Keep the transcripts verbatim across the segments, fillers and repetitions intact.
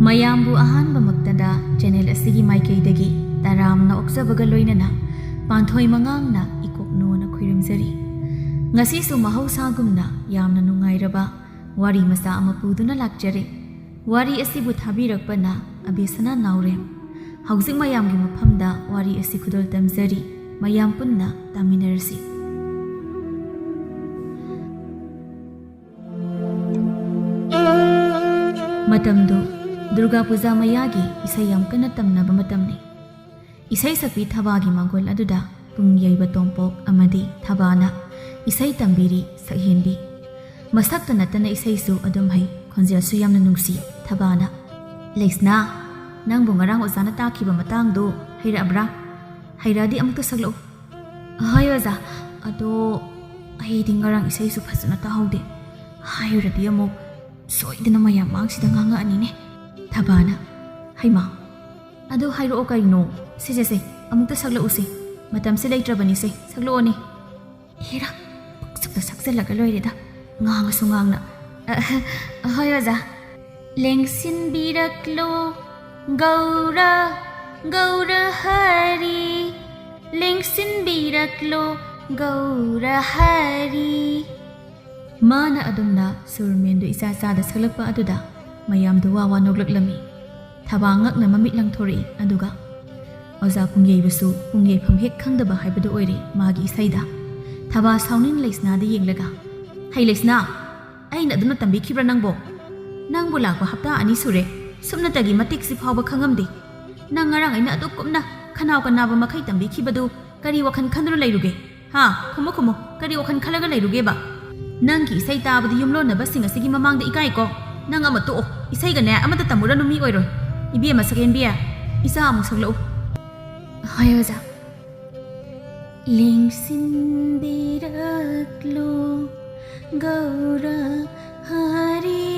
ꯃꯌꯥꯝꯕꯨ ꯑꯍꯥꯟꯕꯃꯛꯇꯗ channel ꯑꯁꯤꯒꯤ ꯃꯥꯏꯀꯩꯗꯒꯤ ꯇꯔꯥꯝꯅ ꯑꯣꯛꯆꯕꯒ ꯂꯣꯏꯅꯅ ꯄꯥꯟꯊꯣꯏ ꯃꯉꯥꯡꯅ ꯏꯀꯣꯛꯅꯣꯅ ꯈꯨꯔꯨꯝꯖꯔꯤ꯫ ꯉꯁꯤꯁꯨ ꯃꯍꯧꯁꯥꯒꯨꯝꯅ ꯌꯥꯝꯅ ꯅꯨꯡꯉꯥꯏꯔꯕ ꯋꯥꯔꯤ ꯃꯆꯥ ꯑꯃ ꯄꯨꯗꯨꯅ ꯂꯥꯛꯆꯔꯦ꯫ ꯋꯥꯔꯤ ꯑꯁꯤꯕꯨ ꯊꯥꯕꯤꯔꯛꯄꯅ ꯑꯕꯦꯁꯅꯥ ꯅꯥꯎꯔꯦꯝ꯫ ꯍꯧꯖꯤꯛ ꯃꯌꯥꯝꯒꯤ ꯃꯐꯝꯗ ꯋꯥꯔꯤ ꯑꯁꯤ ꯈꯨꯗꯣꯜ ꯇꯝꯖꯔꯤ꯫ ꯃꯌꯥꯝ ꯄꯨꯟꯅ ꯇꯥꯃꯤꯟꯅꯔꯁꯤ꯫ ꯃꯇꯝꯗꯨ ꯗꯨꯔꯒꯥ ꯄꯨꯖꯥ ꯃꯌꯥꯒꯤ ꯏꯁꯩ ꯌꯥꯝ ꯀꯟꯅ ꯇꯝꯅꯕ ꯃꯇꯝꯅꯤ꯫ ꯏꯁꯩ ꯁꯛꯄꯤ ꯊꯕꯥꯒꯤ ꯃꯥꯡꯒꯣꯜ ꯑꯗꯨꯗ ꯄꯨꯡ ꯌꯩꯕ ꯇꯣꯝꯄꯣꯛ ꯑꯃꯗꯤ ꯊꯕꯥꯅ ꯏꯁꯩ ꯇꯝꯕꯤꯔꯤ ꯁꯛꯍꯦꯟꯕꯤ꯫ ꯃꯁꯛꯇ ꯅꯠꯇꯅ ꯏꯁꯩꯁꯨ ꯑꯗꯨꯝ ꯍꯩ, ꯈꯣꯟꯖꯦꯜꯁꯨ ꯌꯥꯝꯅ ꯅꯨꯡꯁꯤ꯫ ꯊꯕꯥꯅ, "ꯂꯩꯁꯅꯥ, ꯅꯪꯕꯨ ꯉꯔꯥꯡ ꯑꯣꯖꯥꯅ ꯇꯥꯛꯈꯤꯕ ꯃꯇꯥꯡꯗꯨ ꯍꯩꯔꯛꯑꯕ꯭ꯔꯥ? ꯍꯩꯔꯛꯑꯗꯤ ꯑꯃꯨꯛꯇ ꯁꯛꯂꯛꯎ꯫" "ꯍꯣꯏ ꯑꯣꯖꯥ, ꯑꯗꯣ ꯑꯩꯗꯤ ꯉꯔꯥꯡ ꯏꯁꯩꯁꯨ ꯐꯖꯅ ꯇꯥꯍꯧꯗꯦ꯫ ꯍꯥꯏꯔꯨꯔꯗꯤ ꯑꯃꯨꯛ ꯁꯣꯏꯗꯅ ꯃꯌꯥꯝ ꯃꯥꯡꯁꯤꯗ ꯉꯥꯡꯉꯛꯑꯅꯤꯅꯦ꯫" ꯊꯕꯥꯅ, "ꯍꯩꯃꯥ, ꯑꯗꯨ ꯍꯥꯏꯔꯛꯑꯣ ꯀꯩꯅꯣ? ꯁꯦ, ꯁꯦ, ꯁꯦ, ꯑꯃꯨꯛꯇ ꯁꯛꯂꯛꯎꯁꯦ꯫ ꯃꯇꯝꯁꯦ ꯂꯩꯇ꯭ꯔꯕꯅꯤꯁꯦ, ꯁꯛꯂꯛꯑꯣꯅꯦ꯫" "ꯍꯦꯔꯥ, ꯄꯪꯁꯛꯇ ꯁꯛꯆꯜꯂꯒ ꯂꯣꯏꯔꯦꯗ, ꯉꯥꯡꯉꯁꯨ ꯉꯥꯡꯅ꯫" "ꯑ, ꯍꯣꯏ ꯑꯣꯖꯥ꯫" "ꯂꯦꯡꯁꯤꯟꯕꯤꯔꯛꯂꯣ ꯒꯧꯔ, ꯒꯧꯔ ꯍꯔꯤ, ꯂꯦꯡꯁꯤꯟꯕꯤꯔꯛꯂꯣ ꯒꯧꯔ ꯍꯔꯤ꯫" ꯃꯥꯅ ꯑꯗꯨꯝꯅ ꯁꯨꯔꯃꯦꯟꯗꯨ ꯏꯆꯥ ꯆꯥꯗ ꯁꯛꯂꯛꯄ ꯑꯗꯨꯗ ꯃꯌꯥꯝꯗꯨ ꯋꯥ ꯋꯥ ꯅꯣꯛꯂꯛꯂꯝꯃꯤ꯫ ꯊꯕꯥ ꯉꯛꯅ ꯃꯃꯤꯠ ꯂꯪꯊꯣꯔꯛꯏ, ꯑꯗꯨꯒ ꯑꯣꯖꯥ ꯄꯨꯡꯌꯩꯕꯁꯨ ꯄꯨꯡꯌꯩꯐꯝ ꯍꯦꯛ ꯈꯪꯗꯕ ꯍꯥꯏꯕꯗꯨ ꯑꯣꯏꯔꯦ ꯃꯥꯒꯤ ꯏꯁꯩꯗ꯫ ꯊꯕꯥ ꯁꯥꯎꯅꯤꯡ ꯂꯩꯁꯅꯥꯗ ꯌꯦꯡꯂꯒ, "ꯍꯩ ꯂꯩꯁꯅꯥ, ꯑꯩꯅ ꯑꯗꯨꯝꯅ ꯇꯝꯕꯤꯈꯤꯕ꯭ꯔꯥ ꯅꯪꯕꯣ? ꯅꯪꯕꯨ ꯂꯥꯛꯄ ꯍꯞꯇꯥ ꯑꯅꯤ ꯁꯨꯔꯦ, ꯁꯨꯞꯅꯇꯒꯤ ꯃꯇꯤꯛꯁꯤ ꯐꯥꯎꯕ ꯈꯪꯉꯝꯗꯦ꯫ ꯅꯪ ꯉꯔꯥꯡ ꯑꯩꯅ ꯑꯗꯨꯛ ꯀꯨꯞꯅ ꯈꯅꯥꯎ ꯀꯅꯥꯕ ꯃꯈꯩ ꯇꯝꯕꯤꯈꯤꯕꯗꯨ ꯀꯔꯤ ꯋꯥꯈꯜ ꯈꯟꯗꯨꯅ ꯂꯩꯔꯨꯒꯦ? ꯍꯥ? ꯈꯨꯝꯃꯨ, ꯈꯨꯝꯃꯨ, ꯀꯔꯤ ꯋꯥꯈꯜ ꯈꯜꯂꯒ ꯂꯩꯔꯨꯒꯦꯕ? ꯅꯪꯒꯤ ꯏꯁꯩ ꯇꯥꯕꯗꯤ ꯌꯨꯝꯂꯣꯟꯅꯕꯁꯤꯡ ꯑꯁꯤꯒꯤ ꯃꯃꯥꯡꯗ ꯏꯀꯥꯏꯀꯣ꯫ ꯅꯪ ꯑꯃ ꯇꯣꯛꯑꯣ, ꯏꯁꯩꯒꯅꯦ ꯑꯃꯠꯇ ꯇꯝꯃꯨꯔꯅꯨ, ꯃꯤ ꯑꯣꯏꯔꯣꯏ꯫ ꯏꯕꯦꯝꯃ ꯁꯛꯍꯦꯟꯕꯤ, ꯏꯆꯥ ꯑꯃꯨꯛ ꯁꯛꯂꯛꯎ꯫" "ꯍꯣꯏ ꯑꯣꯖꯥ꯫" "ꯂꯦꯡꯁꯤꯟꯕꯤꯔꯛꯂꯣ ꯒꯧꯔ ꯍꯔꯤ,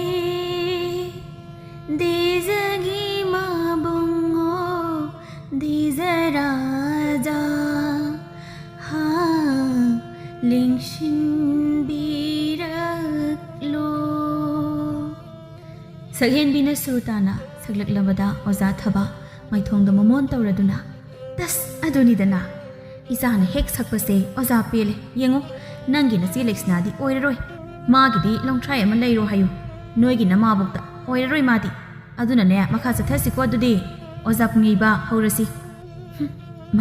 ꯗꯤꯖꯒꯤ ꯃꯕꯨꯡꯉꯣ ꯗꯤꯖ ꯔꯥꯖꯥ, ꯁꯛꯍꯦꯟꯕꯤꯅ ꯁꯨꯔ ꯇꯥꯅ ꯁꯛꯂꯛꯂꯕꯗ ꯑꯣꯖꯥ ꯊꯕ ꯃꯥꯏꯊꯣꯡꯗ ꯃꯃꯣꯟ ꯇꯧꯔꯗꯨꯅ, "ꯇꯁ, ꯑꯗꯨꯅꯤꯗꯅ꯫ ꯏꯆꯥꯅ ꯍꯦꯛ ꯁꯛꯄꯁꯦ ꯑꯣꯖꯥ ꯄꯦꯜꯂꯦ꯫ ꯌꯦꯡꯉꯨ, ꯅꯪꯒꯤ ꯅꯆꯦ ꯂꯩꯁꯅꯥꯗꯤ ꯑꯣꯏꯔꯔꯣꯏ꯫ ꯃꯥꯒꯤꯗꯤ ꯂꯣꯡꯊ꯭ꯔꯥꯏ ꯑꯃ ꯂꯩꯔꯣ ꯍꯥꯏꯌꯨ꯫ ꯅꯣꯏꯒꯤ ꯅꯃꯥꯕꯣꯛꯇ ꯑꯣꯏꯔꯔꯣꯏ ꯃꯥꯗꯤ꯫ ꯑꯗꯨꯅꯅꯦ, ꯃꯈꯥ ꯆꯠꯊꯁꯤꯀꯣ ꯑꯗꯨꯗꯤ꯫ ꯑꯣꯖꯥ ꯄꯨꯡꯉꯩꯕ ꯍꯧꯔꯁꯤ꯫" "ꯍꯨꯝ,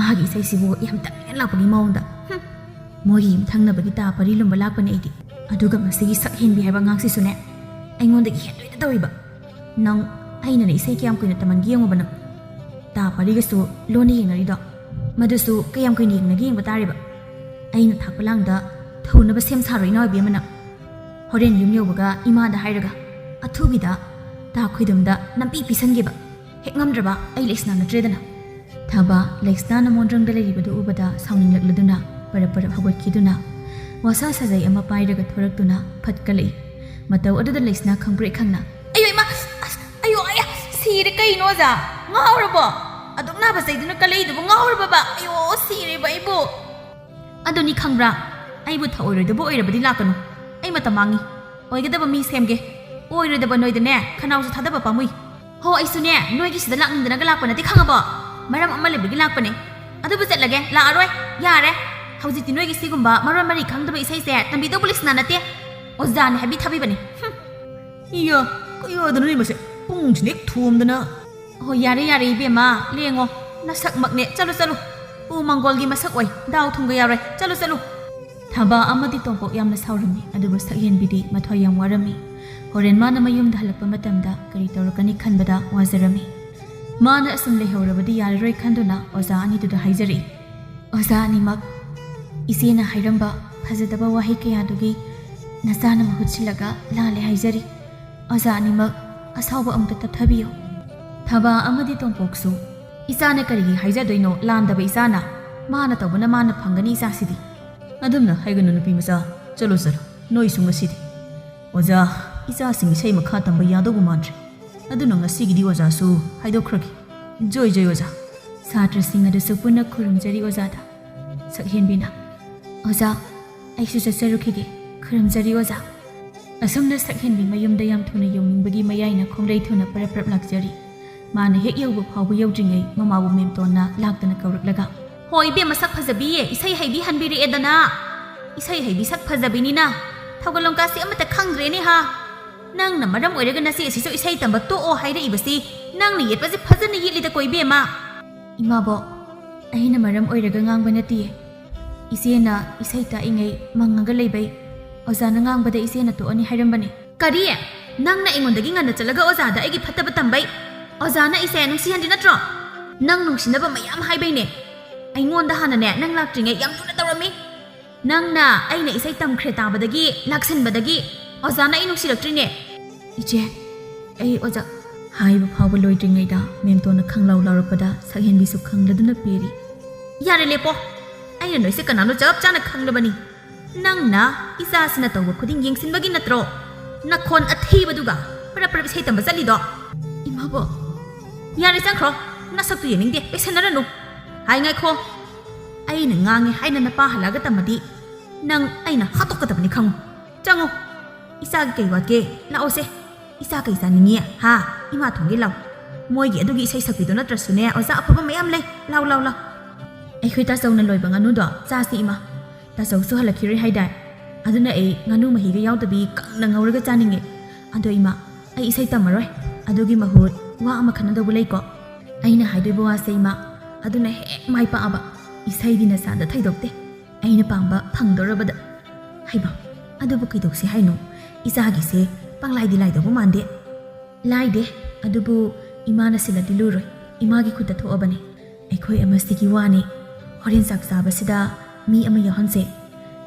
ꯃꯥꯒꯤ ꯏꯁꯩꯁꯤꯕꯨ ꯌꯥꯝ ꯇꯞꯅ ꯂꯥꯛꯄꯒꯤ ꯃꯑꯣꯡꯗ꯫ ꯍꯨꯝ, ꯃꯣꯏꯒꯤ ꯌꯨꯝꯊꯪꯅꯕꯒꯤ ꯇꯥ ꯄꯔꯤ ꯂꯨꯝꯕ ꯂꯥꯛꯄꯅꯦ ꯑꯩꯗꯤ꯫ ꯑꯗꯨꯒ ꯃꯁꯤꯒꯤ ꯁꯛ ꯍꯦꯟꯕꯤ ꯍꯥꯏꯕ ꯑꯉꯥꯡꯁꯤꯁꯨꯅꯦ, ꯑꯩꯉꯣꯟꯗꯒꯤ ꯍꯦꯟꯗꯣꯏꯅ ꯇꯧꯏꯕ꯫ ꯅꯪ, ꯑꯩꯅꯅꯦ ꯏꯁꯩ ꯀꯌꯥꯝ ꯀꯨꯏꯅ ꯇꯝꯍꯟꯒꯦ ꯌꯦꯡꯉꯨꯕ ꯅꯪ꯫ ꯇꯥ ꯄꯔꯤꯒꯁꯨ ꯂꯣꯟꯅ ꯌꯦꯡꯅꯔꯤꯗꯣ, ꯃꯗꯨꯁꯨ ꯀꯌꯥꯝ ꯀꯨꯏꯅ ꯌꯦꯡꯅꯒꯦ ꯌꯦꯡꯕ ꯇꯥꯔꯦꯕ꯫ ꯑꯩꯅ ꯊꯥꯛꯄ ꯂꯥꯡꯗ ꯊꯧꯅꯕ ꯁꯦꯝ ꯁꯥꯔꯣꯏ ꯏꯅꯥꯎ ꯏꯕꯦꯝꯃ ꯅꯪ꯫ ꯍꯣꯔꯦꯟ ꯌꯨꯝ ꯌꯧꯕꯒ ꯏꯃꯥꯗ ꯍꯥꯏꯔꯒ ꯑꯊꯨꯕꯤꯗ ꯇꯥ ꯈꯣꯏꯗꯨꯝꯗ ꯅꯝꯄꯤ ꯄꯤꯁꯟꯒꯦꯕ꯫ ꯍꯦꯛ ꯉꯝꯗ꯭ꯔꯕ ꯑꯩ ꯂꯩꯁꯅꯥ ꯅꯠꯇ꯭ꯔꯦꯗꯅ꯫" ꯊꯕ ꯂꯩꯁꯅꯥꯅ ꯃꯣꯟꯗ꯭ꯔꯪꯗ ꯂꯩꯔꯤꯕꯗꯨ ꯎꯕꯗ ꯁꯥꯎꯅꯤꯡꯂꯛꯂꯗꯨꯅ ꯄꯔꯞ ꯄꯔꯞ ꯍꯧꯒꯠꯈꯤꯗꯨꯅ ꯋꯥꯁꯥ ꯁꯥꯖꯩ ꯑꯃ ꯄꯥꯏꯔꯒ ꯊꯣꯔꯛꯇꯨꯅ ꯐꯠꯀꯠꯂꯛꯏ꯫ ꯃꯇꯧ ꯑꯗꯨꯗ ꯂꯩꯁꯅꯥ ꯈꯪꯄ꯭ꯔꯦꯛ ꯈꯪꯅ, "ꯑꯌꯣ ꯏꯃꯥ! ꯑꯁ! ꯑꯌꯣ! ꯑꯌꯥ! ꯁꯤꯔꯦ! ꯀꯩꯅꯣ ꯑꯣꯖꯥ? ꯉꯥꯎꯔꯕꯣ? ꯑꯗꯨꯛ ꯅꯥꯕ ꯆꯩꯗꯨꯅ ꯀꯜꯂꯛꯏꯗꯨꯕꯨ ꯉꯥꯎꯔꯕꯕ? ꯑꯌꯣ! ꯁꯤꯔꯦꯕ ꯑꯩꯕꯨ!" "ꯑꯗꯨꯅꯤ ꯈꯪꯕ꯭ꯔꯥ? ꯑꯩꯕꯨ ꯊꯑꯣꯏꯔꯣꯏꯗꯕ ꯑꯣꯏꯔꯕꯗꯤ ꯂꯥꯛꯀꯅꯨ꯫ ꯑꯩ ꯃꯇꯝ ꯃꯥꯡꯉꯤ꯫ ꯑꯣꯏꯒꯗꯕ ꯃꯤ ꯁꯦꯝꯒꯦ꯫ ꯑꯣꯏꯔꯣꯏꯗꯕ ꯅꯣꯏꯗꯅꯦ, ꯈꯅꯥꯎꯁꯨ ꯊꯥꯗꯕ ꯄꯥꯝꯃꯨꯏ꯫ ꯍꯣ, ꯑꯩꯁꯨꯅꯦ, ꯅꯣꯏꯒꯤ ꯁꯤꯗ ꯂꯥꯛꯅꯤꯡꯗꯅꯒ ꯂꯥꯛꯄ ꯅꯠꯇꯦ, ꯈꯪꯉꯕꯣ? ꯃꯔꯝ ꯑꯃ ꯂꯩꯕꯒꯤ ꯂꯥꯛꯄꯅꯦ꯫ ꯑꯗꯨꯕꯨ ꯆꯠꯂꯒꯦ, ꯂꯥꯛꯑꯔꯣꯏ꯫ ꯌꯥꯔꯦ꯫ ꯍꯧꯖꯤꯛꯇꯤ ꯅꯣꯏꯒꯤ ꯁꯤꯒꯨꯝꯕ ꯃꯔꯣꯟ ꯃꯔꯤ ꯈꯪꯗꯕ ꯏꯁꯩꯁꯦ ꯇꯝꯕꯤꯗꯧꯕ ꯂꯩꯁꯅꯥ ꯅꯠꯇꯦ꯫ ꯑꯣꯖꯥꯅꯦ ꯍꯥꯏꯕꯤ ꯊꯥꯕꯤꯕꯅꯦ꯫ ꯍꯨꯝ꯫ ꯏꯌꯥ, ꯀꯌꯥꯗꯅꯣꯅꯦ ꯃꯁꯦ? ꯄꯨꯡꯁꯤꯅ ꯍꯦꯛ ꯊꯣꯝꯗꯅ꯫ "ꯍꯣ, ꯌꯥꯔꯦ, ꯌꯥꯔꯦ, ꯏꯕꯦꯝꯃ, ꯂꯦꯡꯉꯣ꯫ ꯅꯁꯛꯃꯛꯅꯦ꯫ ꯆꯠꯂꯨ, ꯆꯠꯂꯨ꯫ ꯎ ꯃꯪꯒꯣꯜꯒꯤ ꯃꯁꯛ ꯑꯣꯏ꯫ ꯗꯥꯎ ꯊꯨꯝꯒ ꯌꯥꯔꯣꯏ꯫ ꯆꯠꯂꯨ, ꯆꯠꯂꯨ꯫" ꯊꯕ ꯑꯃꯗꯤ ꯇꯣꯝꯄꯣꯛ ꯌꯥꯝꯅ ꯁꯥꯎꯔꯝꯃꯤ, ꯑꯗꯨꯕꯨ ꯁꯛꯍꯦꯟꯕꯤꯗꯤ ꯃꯊ꯭ꯋꯥꯏ ꯌꯥꯝ ꯋꯥꯔꯝꯃꯤ꯫ ꯍꯣꯔꯦꯟ ꯃꯥꯅ ꯃꯌꯨꯝꯗ ꯍꯜꯂꯛꯄ ꯃꯇꯝꯗ ꯀꯔꯤ ꯇꯧꯔꯛꯀꯅꯤ ꯈꯟꯕꯗ ꯋꯥꯖꯔꯝꯃꯤ꯫ ꯃꯥꯅ ꯑꯁꯨꯝ ꯂꯩꯍꯧꯔꯕꯗꯤ ꯌꯥꯔꯔꯣꯏ ꯈꯟꯗꯨꯅ ꯑꯣꯖꯥ ꯑꯅꯤꯗꯨꯗ ꯍꯥꯏꯖꯔꯛꯏ꯫ "ꯑꯣꯖꯥ ꯑꯅꯤꯃꯛ, ꯏꯆꯦꯅ ꯍꯥꯏꯔꯝꯕ ꯐꯖꯗꯕ ꯋꯥꯍꯩ ꯀꯌꯥꯗꯨꯒꯤ ꯅꯆꯥꯅ ꯃꯍꯨꯠ ꯁꯤꯜꯂꯒ ꯂꯥꯜꯂꯦ ꯍꯥꯏꯖꯔꯤ꯫ ꯑꯣꯖꯥ ꯑꯅꯤꯃꯛ, ꯑꯁꯥꯎꯕ ꯑꯃꯨꯛꯇ ꯇꯞꯊꯕꯤꯌꯨ꯫" ꯊꯕ ꯑꯃꯗꯤ ꯇꯣꯝꯄꯣꯛꯁꯨ, "ꯏꯆꯥꯅ ꯀꯔꯤꯒꯤ ꯍꯥꯏꯖꯗꯣꯏꯅꯣ? ꯂꯥꯟꯗꯕ ꯏꯆꯥꯅ꯫ ꯃꯥꯅ ꯇꯧꯕꯅ ꯃꯥꯅ ꯐꯪꯒꯅꯤ ꯏꯆꯥꯁꯤꯗꯤ꯫" "ꯑꯗꯨꯝꯅ ꯍꯥꯏꯒꯅꯨ ꯅꯨꯄꯤ ꯃꯆꯥ꯫ ꯆꯠꯂꯣ, ꯆꯠꯂꯣ꯫ ꯅꯣꯏꯁꯨ ꯉꯁꯤꯗꯤ꯫" "ꯑꯣꯖꯥ, ꯏꯆꯥꯁꯤꯡ ꯏꯁꯩ ꯃꯈꯥ ꯇꯝꯕ ꯌꯥꯗꯧꯕ ꯃꯥꯟꯗ꯭ꯔꯦ꯫ ꯑꯗꯨꯅ ꯉꯁꯤꯒꯤꯗꯤ ꯑꯣꯖꯥꯁꯨ ꯍꯥꯏꯗꯣꯛꯈ꯭ꯔꯒꯦ꯫ ꯖꯣꯏ ꯖꯣꯏ ꯑꯣꯖꯥ꯫" ꯁꯥꯇ꯭ꯔꯁꯤꯡ ꯑꯗꯨꯁꯨ ꯄꯨꯟꯅ ꯈꯨꯔꯨꯝꯖꯔꯤ ꯑꯣꯖꯥꯗ꯫ ꯁꯛꯍꯦꯟꯕꯤꯅ, "ꯑꯣꯖꯥ, ꯑꯩꯁꯨ ꯆꯠꯆꯔꯨꯈꯤꯒꯦ꯫ ꯈꯨꯔꯨꯝꯖꯔꯤ ꯑꯣꯖꯥ꯫" ꯑꯁꯨꯝꯅ ꯁꯛꯍꯦꯟꯕꯤ ꯃꯌꯨꯝꯗ ꯌꯥꯝ ꯊꯨꯅ ꯌꯧꯅꯤꯡꯕꯒꯤ ꯃꯌꯥꯏꯅ ꯈꯣꯡꯂꯩ ꯊꯨꯅ ꯄꯔꯞ ꯄꯔꯞ ꯂꯥꯛꯆꯔꯤ꯫ ꯃꯥꯅ ꯍꯦꯛ ꯌꯧꯕ ꯐꯥꯎꯕ ꯌꯧꯗ꯭ꯔꯤꯉꯩ ꯃꯃꯥꯕꯨ ꯃꯦꯝꯇꯣꯟꯅ ꯂꯥꯛꯇꯅ ꯀꯧꯔꯛꯂꯒ, "ꯍꯣ ꯏꯕꯦꯝꯃ, ꯁꯛ ꯐꯖꯕꯤ, ꯏꯁꯩ ꯍꯩꯕꯤ ꯍꯟꯕꯤꯔꯛꯑꯦꯗꯅ꯫ ꯏꯁꯩ ꯍꯩꯕꯤ ꯁꯛ ꯐꯖꯕꯤꯅꯤꯅ ꯊꯧꯒꯜꯂꯣꯟ ꯀꯥꯁꯤ ꯑꯃꯠꯇ ꯈꯪꯗ꯭ꯔꯦꯅꯦ ꯍꯥ꯫ ꯅꯪꯅ ꯃꯔꯝ ꯑꯣꯏꯔꯒ ꯅꯆꯦ ꯑꯁꯤꯁꯨ ꯏꯁꯩ ꯇꯝꯕ ꯇꯣꯛꯑꯣ ꯍꯥꯏꯔꯛꯏꯕꯁꯤ, ꯅꯪꯅ ꯌꯦꯠꯄꯁꯦ ꯐꯖꯅ ꯌꯦꯠꯂꯤꯗꯀꯣ ꯏꯕꯦꯝꯃ꯫" "ꯏꯃꯥꯕꯣ, ꯑꯩꯅ ꯃꯔꯝ ꯑꯣꯏꯔꯒ ꯉꯥꯡꯕ ꯅꯠꯇꯤꯌꯦ꯫ ꯏꯆꯦꯅ ꯏꯁꯩ ꯇꯥꯛꯏꯉꯩ ꯃꯪꯉꯒ ꯂꯩꯕꯩ ꯑꯣꯖꯥꯅ ꯉꯥꯡꯕꯗ ꯏꯆꯦꯅ ꯇꯣꯛꯑꯅꯤ ꯍꯥꯏꯔꯝꯕꯅꯤ꯫" "ꯀꯔꯤ? ꯅꯪꯅ ꯑꯩꯉꯣꯟꯗꯒꯤ ꯉꯟꯅ ꯆꯠꯂꯒ ꯑꯣꯖꯥꯗ ꯑꯩꯒꯤ ꯐꯠꯇꯕ ꯇꯝꯕꯩ? ꯑꯣꯖꯥꯅ ꯑꯩꯁꯦ ꯅꯨꯡꯁꯤꯍꯟꯗꯤ ꯅꯠꯇ꯭ꯔꯣ?" "ꯅꯪ ꯅꯨꯡꯁꯤꯅꯕ ꯃꯌꯥꯝ ꯍꯥꯏꯕꯩꯅꯦ꯫ ꯑꯩꯉꯣꯟꯗ ꯍꯥꯟꯅꯅꯦ ꯅꯪ ꯂꯥꯛꯇ꯭ꯔꯤꯉꯩ ꯌꯥꯝ ꯂꯨꯅ ꯇꯧꯔꯝꯃꯤ꯫ ꯅꯪꯅ ꯑꯩꯅ ꯏꯁꯩ ꯇꯝꯈ꯭ꯔꯦ ꯇꯥꯕꯗꯒꯤ, ꯂꯥꯛꯁꯟꯕꯗꯒꯤ ꯑꯣꯖꯥꯅ ꯑꯩ ꯅꯨꯡꯁꯤꯔꯛꯇ꯭ꯔꯤꯅꯦ꯫" "ꯏꯆꯦ, ꯑꯩ ꯑꯣꯖꯥ" ꯍꯥꯏꯕ ꯐꯥꯎꯕ ꯂꯣꯏꯗ꯭ꯔꯤꯉꯩꯗ ꯃꯦꯝꯇꯣꯟꯅ ꯈꯪꯂꯥꯎ ꯂꯥꯎꯔꯛꯄꯗ ꯁꯛꯍꯦꯟꯕꯤꯁꯨ ꯈꯪꯂꯗꯨꯅ ꯄꯦꯔꯤ꯫ "ꯌꯥꯔꯦ, ꯂꯦꯞꯄꯣ꯫ ꯑꯩꯅ ꯅꯣꯏꯁꯦ ꯀꯅꯥꯅꯣ ꯆꯞ ꯆꯥꯅ ꯈꯪꯂꯕꯅꯤ꯫ ꯅꯪꯅ ꯏꯆꯥꯁꯤꯅ ꯇꯧꯕ ꯈꯨꯗꯤꯡ ꯌꯦꯡꯁꯤꯟꯕꯒꯤ ꯅꯠꯇ꯭ꯔꯣ ꯅꯈꯣꯟ ꯑꯊꯤꯕꯗꯨꯒ ꯄꯔꯞ ꯄꯔꯞ ꯏꯁꯩ ꯇꯝꯕ ꯆꯠꯂꯤꯗꯣ?" "ꯏꯃꯥꯕꯣ꯫" "ꯌꯥꯔꯦ, ꯆꯪꯈ꯭ꯔꯣ꯫ ꯅꯁꯛꯇꯨ ꯌꯦꯡꯅꯤꯡꯗꯦ, ꯂꯩꯁꯟꯅꯔꯅꯨ꯫ ꯍꯥꯏ, ꯉꯥꯏꯈꯣ꯫ ꯑꯩꯅ ꯉꯥꯡꯉꯦ ꯍꯥꯏꯅ ꯅꯄꯥ ꯍꯜꯂꯛꯑꯒ ꯇꯝꯃꯗꯤ ꯅꯪ ꯑꯩꯅ ꯍꯥꯠꯇꯣꯛꯀꯗꯕꯅꯤ, ꯈꯪꯉꯨ꯫ ꯆꯪꯉꯨ꯫ ꯏꯆꯥꯒꯤ ꯀꯩ ꯋꯥꯠꯀꯦ? ꯂꯥꯛꯑꯣꯁꯦ꯫ ꯏꯆꯥ ꯀꯩ ꯆꯥꯅꯤꯡꯉꯤ? ꯍꯥ? ꯏꯃꯥ ꯊꯣꯡꯒꯦ ꯂꯥꯎ꯫ ꯃꯣꯏꯒꯤ ꯑꯗꯨꯒꯤ ꯏꯁꯩ ꯁꯛꯄꯤꯗꯣ ꯅꯠꯇ꯭ꯔꯁꯨꯅꯦ, ꯑꯣꯖꯥ ꯑꯐꯕ ꯃꯌꯥꯝ ꯂꯩ꯫ ꯂꯥꯎ, ꯂꯥꯎ, ꯂꯥꯎ꯫" "ꯑꯩꯈꯣꯏ ꯇꯥꯆꯧꯅ ꯂꯣꯏꯕ ꯉꯥꯅꯨꯗꯣ ꯆꯥꯁꯤ, ꯏꯃꯥ꯫ ꯇꯥꯆꯧꯁꯨ ꯍꯜꯂꯛꯈꯤꯔꯣꯏ ꯍꯥꯏꯗꯥꯏ? ꯑꯗꯨꯅ ꯑꯩ ꯉꯥꯅꯨ ꯃꯍꯤꯒ ꯌꯥꯎꯗꯕꯤ ꯀꯪꯅ ꯉꯧꯔꯒ ꯆꯥꯅꯤꯡꯉꯦ꯫ ꯑꯗꯣ ꯏꯃꯥ, ꯑꯩ ꯏꯁꯩ ꯇꯝꯃꯔꯣꯏ꯫ ꯑꯗꯨꯒꯤ ꯃꯍꯨꯠ ꯋꯥ ꯑꯃ ꯈꯟꯅꯗꯧꯕ ꯂꯩꯀꯣ?" "ꯑꯩꯅ ꯍꯥꯏꯗꯣꯏꯕ ꯋꯥꯁꯦ, ꯏꯃꯥ, ꯑꯗꯨꯅ ꯍꯦꯛ ꯃꯥꯏ ꯄꯥꯛꯑꯕ꯫ ꯏꯁꯩꯗꯤ ꯅꯁꯥꯗ ꯊꯩꯗꯣꯛꯇꯦ꯫ ꯑꯩꯅ ꯄꯥꯝꯕ ꯐꯪꯗꯣꯔꯕꯗ꯫" "ꯍꯩꯃꯥ, ꯑꯗꯨꯕꯨ ꯀꯩꯗꯧꯁꯤ ꯍꯥꯏꯅꯣ? ꯏꯆꯥꯒꯤꯁꯦ ꯄꯪꯂꯥꯏꯗꯤ ꯂꯥꯏꯗꯧꯕ ꯃꯥꯟꯗꯦ꯫" "ꯂꯥꯏꯗꯦ, ꯑꯗꯨꯕꯨ ꯏꯃꯥꯅ ꯁꯤꯜꯂꯗꯤ ꯂꯨꯔꯣꯏ꯫ ꯏꯃꯥꯒꯤ ꯈꯨꯠꯇ ꯊꯣꯛꯑꯕꯅꯦ꯫ ꯑꯩꯈꯣꯏ ꯑꯃꯁꯤꯒꯤ ꯋꯥꯅꯤ꯫ ꯍꯣꯔꯦꯟ ꯆꯥꯛ ꯆꯥꯕꯁꯤꯗ ꯃꯤ ꯑꯃ ꯌꯥꯎꯍꯟꯁꯦ꯫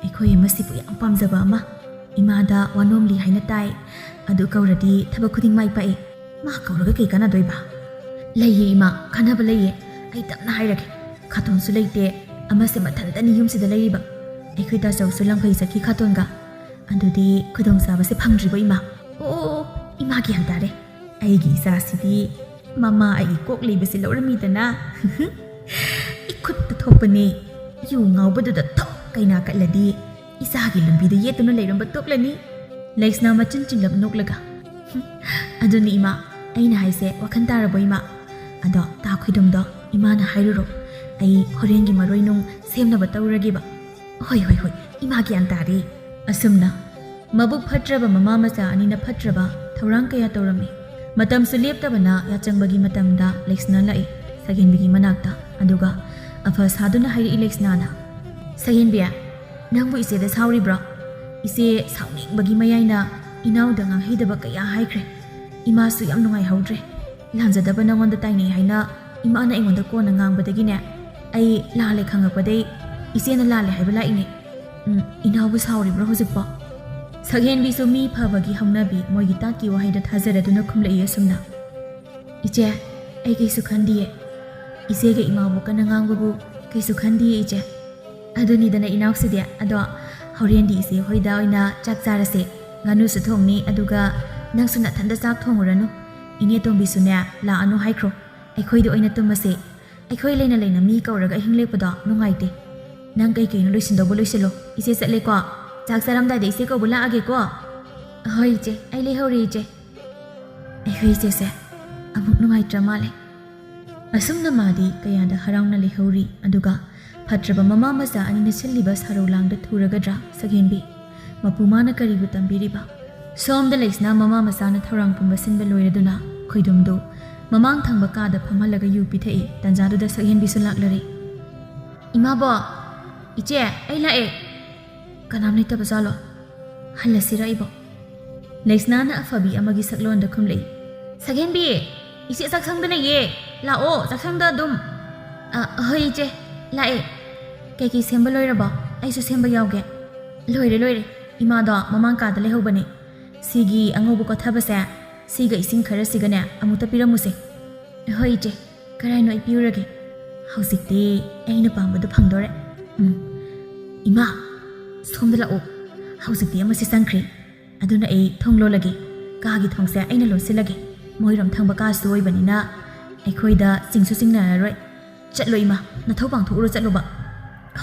ꯑꯩꯈꯣꯏ ꯑꯃꯁꯤꯕꯨ ꯌꯥꯝ ꯄꯥꯝꯖꯕ ꯑꯃ꯫ ꯏꯃꯥꯗ ꯋꯥꯅꯣꯝꯂꯤ ꯍꯥꯏꯅ ꯇꯥꯏ꯫ ꯑꯗꯨ ꯀꯧꯔꯗꯤ ꯊꯕꯛ ꯈꯨꯗꯤꯡ ꯃꯥꯏ ꯄꯥꯛꯏ꯫ ꯃꯥ ꯀꯧꯔꯒ ꯀꯩ ꯀꯥꯟꯅꯗꯣꯏꯕ?" "ꯂꯩꯌꯦ ꯏꯃꯥ, ꯀꯥꯟꯅꯕ ꯂꯩꯌꯦ꯫ ꯑꯩ ꯇꯞꯅ ꯍꯥꯏꯔꯒꯦ꯫ ꯈꯥꯇꯣꯟꯁꯨ ꯂꯩꯇꯦ꯫ ꯑꯃꯁꯦ ꯃꯊꯟꯇꯅꯤ ꯌꯨꯝꯁꯤꯗ ꯂꯩꯔꯤꯕ꯫ ꯑꯩꯈꯣꯏ ꯇꯥꯆꯧꯁꯨ ꯂꯪꯐꯩ ꯆꯠꯈꯤ ꯈꯥꯇꯣꯟꯒ꯫ ꯑꯗꯨꯗꯤ ꯈꯨꯗꯣꯡꯆꯥꯕꯁꯦ ꯐꯪꯗ꯭ꯔꯤꯕꯣ, ꯏꯃꯥ?" "ꯑꯣ, ꯑꯣ, ꯑꯣ, ꯏꯃꯥ ꯒ꯭ꯌꯥꯟ ꯇꯥꯔꯦ꯫ ꯑꯩꯒꯤ ꯏꯆꯥꯁꯤꯗꯤ ꯃꯃꯥ ꯑꯩꯒꯤ ꯀꯣꯛ ꯂꯩꯕꯁꯦ ꯂꯧꯔꯝꯃꯤꯗꯅ꯫ ꯏꯈꯨꯠꯇ ꯊꯣꯛꯄꯅꯦ꯫ ꯌꯨ ꯉꯥꯎꯕꯗꯨꯗ ꯊꯣꯛ ꯀꯩꯅꯥ ꯀꯠꯂꯗꯤ ꯏꯆꯥꯒꯤ ꯂꯝꯕꯤꯗ ꯌꯦꯠꯇꯨꯅ ꯂꯩꯔꯝꯕ ꯇꯣꯛꯂꯅꯤ꯫ ꯂꯩꯁꯅꯥ ꯃꯆꯤꯟ ꯆꯤꯡꯂꯞ ꯅꯣꯛꯂꯒ, "ꯍꯨꯝ, ꯑꯗꯨꯅꯤ ꯏꯃꯥ, ꯑꯩꯅ ꯍꯥꯏꯁꯦ ꯋꯥꯈꯜ ꯇꯥꯔꯕꯣ ꯏꯃꯥ? ꯑꯗꯣ ꯇꯥ ꯈꯣꯏꯗꯨꯝꯗꯣ ꯏꯃꯥꯅ ꯍꯥꯏꯔꯨꯔꯣ, ꯑꯩ ꯍꯣꯔꯦꯟꯒꯤ ꯃꯔꯣꯏ ꯅꯨꯡ ꯁꯦꯝꯅꯕ ꯇꯧꯔꯒꯦꯕ꯫" "ꯍꯣꯏ, ꯍꯣꯏ, ꯍꯣꯏ, ꯏꯃꯥ ꯒ꯭ꯌꯥꯟ ꯇꯥꯔꯦ꯫" ꯑꯁꯨꯝꯅ ꯃꯕꯨꯛ ꯐꯠꯇ꯭ꯔꯕ ꯃꯃꯥ ꯃꯆꯥ ꯑꯅꯤꯅ ꯐꯠꯇ꯭ꯔꯕ ꯊꯧꯔꯥꯡ ꯀꯌꯥ ꯇꯧꯔꯝꯃꯤ꯫ ꯃꯇꯝꯁꯨ ꯂꯦꯞꯇꯕꯅ ꯌꯥꯆꯪꯕꯒꯤ ꯃꯇꯝꯗ ꯂꯩꯁꯅꯥ ꯂꯥꯛꯏ ꯁꯛꯍꯦꯟꯕꯤꯒꯤ ꯃꯅꯥꯛꯇ꯫ ꯑꯗꯨꯒ ꯑꯐ ꯁꯥꯗꯨꯅ ꯍꯥꯏꯔꯛꯏ ꯂꯩꯁꯅꯥꯅ, "ꯁꯛꯍꯦꯟꯕꯤ, ꯅꯪꯕꯨ ꯏꯆꯦꯗ ꯁꯥꯎꯔꯤꯕ꯭ꯔꯣ? ꯏꯆꯦ ꯁꯥꯎꯅꯤꯡꯕꯒꯤ ꯃꯌꯥꯏꯅ ꯏꯅꯥꯎꯗ ꯉꯥꯡꯍꯩꯗꯕ ꯀꯌꯥ ꯍꯥꯏꯈ꯭ꯔꯦ꯫ ꯏꯃꯥꯁꯨ ꯌꯥꯝ ꯅꯨꯡꯉꯥꯏꯍꯧꯗ꯭ꯔꯦ꯫ ꯂꯥꯟꯖꯗꯕ ꯅꯉꯣꯟꯗ ꯇꯥꯏꯅꯩ ꯍꯥꯏꯅ ꯏꯃꯥꯅ ꯑꯩꯉꯣꯟꯗ ꯀꯣꯟꯅ ꯉꯥꯡꯕꯗꯒꯤꯅꯦ, ꯑꯩ ꯂꯥꯜꯂꯦ ꯈꯪꯉꯛꯄꯗꯩ ꯏꯆꯦꯅ ꯂꯥꯜꯂꯦ ꯍꯥꯏꯕ ꯂꯥꯛꯏꯅꯦ꯫ ꯎꯝ, ꯏꯅꯥꯎꯕꯨ ꯁꯥꯎꯔꯤꯕ꯭ꯔꯣ ꯍꯧꯖꯤꯛꯄꯣ?" ꯁꯛꯍꯦꯟꯕꯤꯁꯨ ꯃꯤ ꯐꯕꯒꯤ ꯍꯧꯅꯕꯤ ꯃꯣꯏꯒꯤ ꯇꯥꯠꯀꯤ ꯋꯥꯍꯩꯗ ꯊꯥꯖꯔꯗꯨꯅ ꯈꯨꯝꯂꯛꯏ ꯑꯁꯨꯝꯅ, "ꯏꯆꯦ, ꯑꯩ ꯀꯩꯁꯨ ꯈꯟꯗꯤꯌꯦ꯫ ꯏꯆꯦꯒ ꯏꯃꯥꯕꯣꯛꯀꯅ ꯉꯥꯡꯕꯕꯨ ꯀꯩꯁꯨ ꯈꯟꯗꯤꯌꯦ ꯏꯆꯦ꯫" "ꯑꯗꯨꯅꯤꯗꯅ ꯏꯅꯥꯎꯁꯤꯗꯤ꯫ ꯑꯗꯣ ꯍꯣꯔꯦꯟꯗꯤ ꯏꯆꯦ ꯍꯣꯏꯗ ꯑꯣꯏꯅ ꯆꯥꯛ ꯆꯥꯔꯁꯦ꯫ ꯉꯥꯅꯨꯁꯨ ꯊꯣꯡꯅꯤ, ꯑꯗꯨꯒ ꯅꯪꯁꯨ ꯅꯊꯟꯗ ꯆꯥꯛ ꯊꯣꯡꯉꯨꯔꯅꯨ꯫ ꯏꯅꯦ ꯇꯣꯝꯕꯤꯁꯨꯅꯦ ꯂꯥꯛꯑꯅꯨ ꯍꯥꯏꯈ꯭ꯔꯣ꯫ ꯑꯩꯈꯣꯏꯗ ꯑꯣꯏꯅ ꯇꯨꯝꯃꯁꯦ꯫ ꯑꯩꯈꯣꯏ ꯂꯩꯅ ꯂꯩꯅ ꯃꯤ ꯀꯧꯔꯒ ꯑꯍꯤꯡ ꯂꯦꯛꯄꯗꯣ ꯅꯨꯡꯉꯥꯏꯇꯦ꯫ ꯅꯪ ꯀꯩ ꯀꯩꯅꯣ ꯂꯣꯏꯁꯤꯟꯗꯧꯕ ꯂꯣꯏꯁꯤꯜꯂꯣ꯫ ꯏꯆꯦ ꯆꯠꯂꯦꯀꯣ꯫ ꯆꯥꯛ ꯆꯥꯔꯝꯗꯥꯏꯗ ꯏꯆꯦ ꯀꯧꯕ ꯂꯥꯛꯑꯒꯦꯀꯣ꯫" "ꯍꯣꯏ ꯏꯆꯦ, ꯑꯩ ꯂꯩꯍꯧꯔꯦ ꯏꯆꯦ꯫" ꯑꯩꯈꯣꯏ ꯏꯆꯦꯁꯦ ꯑꯃꯨꯛ ꯅꯨꯡꯉꯥꯏꯇ꯭ꯔ ꯃꯥꯜꯂꯦ꯫ ꯑꯁꯨꯝꯅ ꯃꯥꯗꯤ ꯀꯌꯥꯗ ꯍꯔꯥꯎꯅ ꯂꯩꯍꯧꯔꯤ꯫ ꯑꯗꯨꯒ ꯐꯠꯇ꯭ꯔꯕ ꯃꯃꯥ ꯃꯆꯥ ꯑꯅꯤꯅ ꯁꯤꯜꯂꯤꯕ ꯁꯥꯔꯧ ꯂꯥꯡꯗ ꯊꯨꯔꯒꯗ꯭ꯔꯥ ꯁꯛꯍꯦꯟꯕꯤ? ꯃꯄꯨ ꯃꯥꯅ ꯀꯔꯤꯕꯨ ꯇꯝꯕꯤꯔꯤꯕ? ꯁꯣꯝꯗ ꯂꯩꯁꯅꯥ ꯃꯃꯥ ꯃꯆꯥꯅ ꯊꯧꯔꯥꯡ ꯄꯨꯝꯕ ꯁꯤꯟꯕ ꯂꯣꯏꯔꯗꯨꯅ ꯈꯣꯏꯗꯨꯝꯗꯨ ꯃꯃꯥꯡ ꯊꯪꯕ ꯀꯥꯗ ꯐꯝꯍꯜꯂꯒ ꯌꯨ ꯄꯤꯊꯛꯏ꯫ ꯇꯟꯖꯥꯗꯨꯗ ꯁꯛꯍꯦꯟꯕꯤꯁꯨ ꯂꯥꯛꯂꯔꯦ꯫ "ꯏꯃꯥꯕꯣ, ꯏꯆꯦ, ꯑꯩ ꯂꯥꯛꯑꯦ꯫" "ꯀꯅꯥꯝ ꯂꯩꯇꯕ ꯖꯥꯠꯂꯣ? ꯍꯜꯂꯁꯤꯔ ꯏꯕꯣ?" ꯂꯩꯁꯅꯥꯅ ꯑꯐꯕꯤ ꯑꯃꯒꯤ ꯁꯛꯂꯣꯟꯗ ꯈꯨꯝꯂꯛꯏ꯫ "ꯁꯛꯍꯦꯟꯕꯤ, ꯏꯆꯦ ꯆꯥꯛꯁꯪꯗ ꯂꯩꯌꯦ꯫ ꯂꯥꯛꯑꯣ, ꯆꯥꯛꯁꯪꯗ ꯑꯗꯨꯝ꯫" "ꯑ, ꯍꯣꯏ ꯏꯆꯦ, ꯂꯥꯛꯑꯦ꯫ ꯀꯩꯀꯩ ꯁꯦꯝꯕ ꯂꯣꯏꯔꯕꯣ? ꯑꯩꯁꯨ ꯁꯦꯝꯕ ꯌꯥꯎꯒꯦ꯫" "ꯂꯣꯏꯔꯦ, ꯂꯣꯏꯔꯦ꯫ ꯏꯃꯥꯗꯣ ꯃꯃꯥꯡ ꯀꯥꯗ ꯂꯩꯍꯧꯕꯅꯦ꯫ ꯁꯤꯒꯤ ꯑꯉꯧꯕ ꯀꯣꯊꯕꯁꯦ ꯁꯤꯒ ꯏꯁꯤꯡ ꯈꯔꯁꯤꯒꯅꯦ ꯑꯃꯨꯛꯇ ꯄꯤꯔꯝꯃꯨꯁꯦ꯫" "ꯍꯣꯏ ꯏꯆꯦ, ꯀꯔꯥꯏꯅꯣ ꯑꯩ ꯄꯤꯔꯨꯔꯒꯦ꯫" "ꯍꯧꯖꯤꯛꯇꯤ ꯑꯩꯅ ꯄꯥꯝꯕꯗꯣ ꯐꯪꯗꯣꯔꯦ꯫" "ꯎꯝ꯫ ꯏꯃꯥ, ꯁꯣꯝꯗ ꯂꯥꯛꯑꯣ꯫ ꯍꯧꯖꯤꯛꯇꯤ ꯑꯃꯁꯤ ꯆꯪꯈ꯭ꯔꯦ꯫ ꯑꯗꯨꯅ ꯑꯩ ꯊꯣꯡ ꯂꯣꯜꯂꯒꯦ꯫ ꯀꯥꯒꯤ ꯊꯣꯡꯁꯦ ꯑꯩꯅ ꯂꯣꯟꯁꯤꯜꯂꯒꯦ꯫ ꯃꯣꯏꯔꯣꯝ ꯊꯪꯕ ꯀꯥꯁꯨ ꯑꯣꯏꯕꯅꯤꯅ ꯑꯩꯈꯣꯏꯗ ꯆꯤꯡꯁꯨ ꯆꯤꯡꯅꯔꯔꯣꯏ꯫ ꯆꯠꯂꯣ ꯏꯃꯥ, ꯅꯊꯧ ꯄꯥꯡꯊꯣꯛꯎꯔꯣ ꯆꯠꯂꯣꯕ꯫"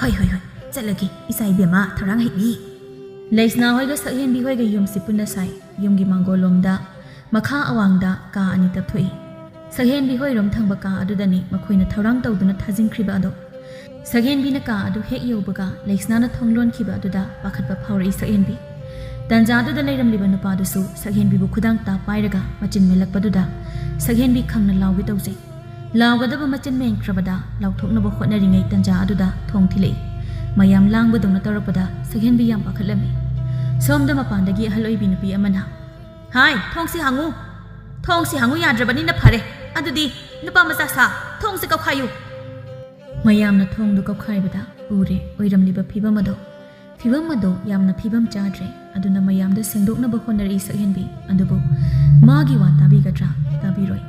"ꯍꯣꯏ, ꯍꯣꯏ, ꯍꯣꯏ, ꯆꯠꯂꯒꯦ ꯏꯆꯥ ꯏꯕꯦꯝꯃ, ꯊꯧꯔꯥꯡ ꯍꯩꯕꯤ꯫" ꯂꯩꯁꯅꯥ ꯍꯣꯏꯒ ꯁꯛꯍꯦꯟꯕꯤ ꯍꯣꯏꯒ ꯌꯨꯝꯁꯤ ꯄꯨꯟꯅ ꯁꯥꯏ꯫ ꯌꯨꯝꯒꯤ ꯃꯥꯡꯒꯣꯜꯂꯣꯝꯗ ꯃꯈꯥ ꯑꯋꯥꯡꯗ ꯀꯥ ꯑꯅꯤ ꯇꯞꯊꯣꯛꯏ꯫ ꯁꯛꯍꯦꯟꯕꯤ ꯍꯣꯏꯔꯣꯝ ꯊꯪꯕ ꯀꯥ ꯑꯗꯨꯗꯅꯤ ꯃꯈꯣꯏꯅ ꯊꯧꯔꯥꯡ ꯇꯧꯗꯨꯅ ꯊꯥꯖꯤꯟꯈ꯭ꯔꯤꯕ ꯑꯗꯣ꯫ ꯁꯛꯍꯦꯟꯕꯤꯅ ꯀꯥ ꯑꯗꯨ ꯍꯦꯛ ꯌꯧꯕꯒ ꯂꯩꯁꯅꯥꯅ ꯊꯣꯡ ꯂꯣꯟꯈꯤꯕ ꯑꯗꯨꯗ ꯄꯥꯈꯠꯄ ꯐꯥꯎꯔꯛꯏ ꯁꯛꯍꯦꯟꯕꯤ꯫ ꯇꯟꯖꯥꯗꯨꯗ ꯂꯩꯔꯝꯂꯤꯕ ꯅꯨꯄꯥꯗꯨꯁꯨ ꯁꯛꯍꯦꯟꯕꯤꯕꯨ ꯈꯨꯗꯥꯡ ꯇꯥ ꯄꯥꯏꯔꯒ ꯃꯆꯤꯟ ꯃꯦꯜꯂꯛꯄꯗꯨꯗ ꯁꯛꯍꯦꯟꯕꯤ ꯈꯪꯅ ꯂꯥꯎꯒꯦ ꯇꯧꯖꯩ꯫ ꯂꯥꯎꯒꯗꯕ ꯃꯆꯤꯟ ꯃꯦꯟꯈ꯭ꯔꯕꯗ ꯂꯥꯎꯊꯣꯛꯅꯕ ꯍꯣꯠꯅꯔꯤꯉꯩ ꯇꯟꯖꯥ ꯑꯗꯨꯗ ꯊꯣꯡ ꯊꯤꯜꯂꯛꯏ꯫ ꯃꯌꯥꯝ ꯂꯥꯡꯕꯗꯧꯅ ꯇꯧꯔꯛꯄꯗ ꯁꯛꯍꯦꯟꯕꯤ ꯌꯥꯝ ꯄꯥꯈꯠꯂꯝꯃꯤ꯫ ꯁꯣꯝꯗ ꯃꯄꯥꯟꯗꯒꯤ ꯑꯍꯜ ꯑꯣꯏꯕꯤ ꯅꯨꯄꯤ ꯑꯃꯅ, "ꯍꯥꯏ, ꯊꯣꯡꯁꯤ ꯍꯥꯡꯉꯨ! ꯊꯣꯡꯁꯤ ꯍꯥꯡꯉꯨ ꯌꯥꯗ꯭ꯔꯕꯅꯤꯅ ꯐꯔꯦ꯫ ꯑꯗꯨꯗꯤ ꯅꯨꯄꯥ ꯃꯆꯥ ꯁꯥ, ꯊꯣꯡꯁꯤ ꯀꯧꯈꯥꯏꯌꯨ!" ꯃꯌꯥꯝꯅ ꯊꯣꯡꯗꯨ ꯀꯧꯈꯥꯏꯕꯗ ꯎꯔꯦ ꯑꯣꯏꯔꯝꯂꯤꯕ ꯐꯤꯕꯝ ꯑꯗꯣ꯫ ꯐꯤꯕꯝ ꯑꯗꯣ ꯌꯥꯝꯅ ꯐꯤꯕꯝ ꯆꯥꯗ꯭ꯔꯦ꯫ ꯑꯗꯨꯅ ꯃꯌꯥꯝꯗ ꯁꯦꯡꯗꯣꯛꯅꯕ ꯍꯣꯠꯅꯔꯛꯏ ꯁꯛꯍꯦꯟꯕꯤ꯫ ꯑꯗꯨꯕꯨ ꯃꯥꯒꯤ ꯋꯥ ꯇꯥꯕꯤꯒꯗ꯭ꯔꯥ? ꯇꯥꯕꯤꯔꯣꯏ꯫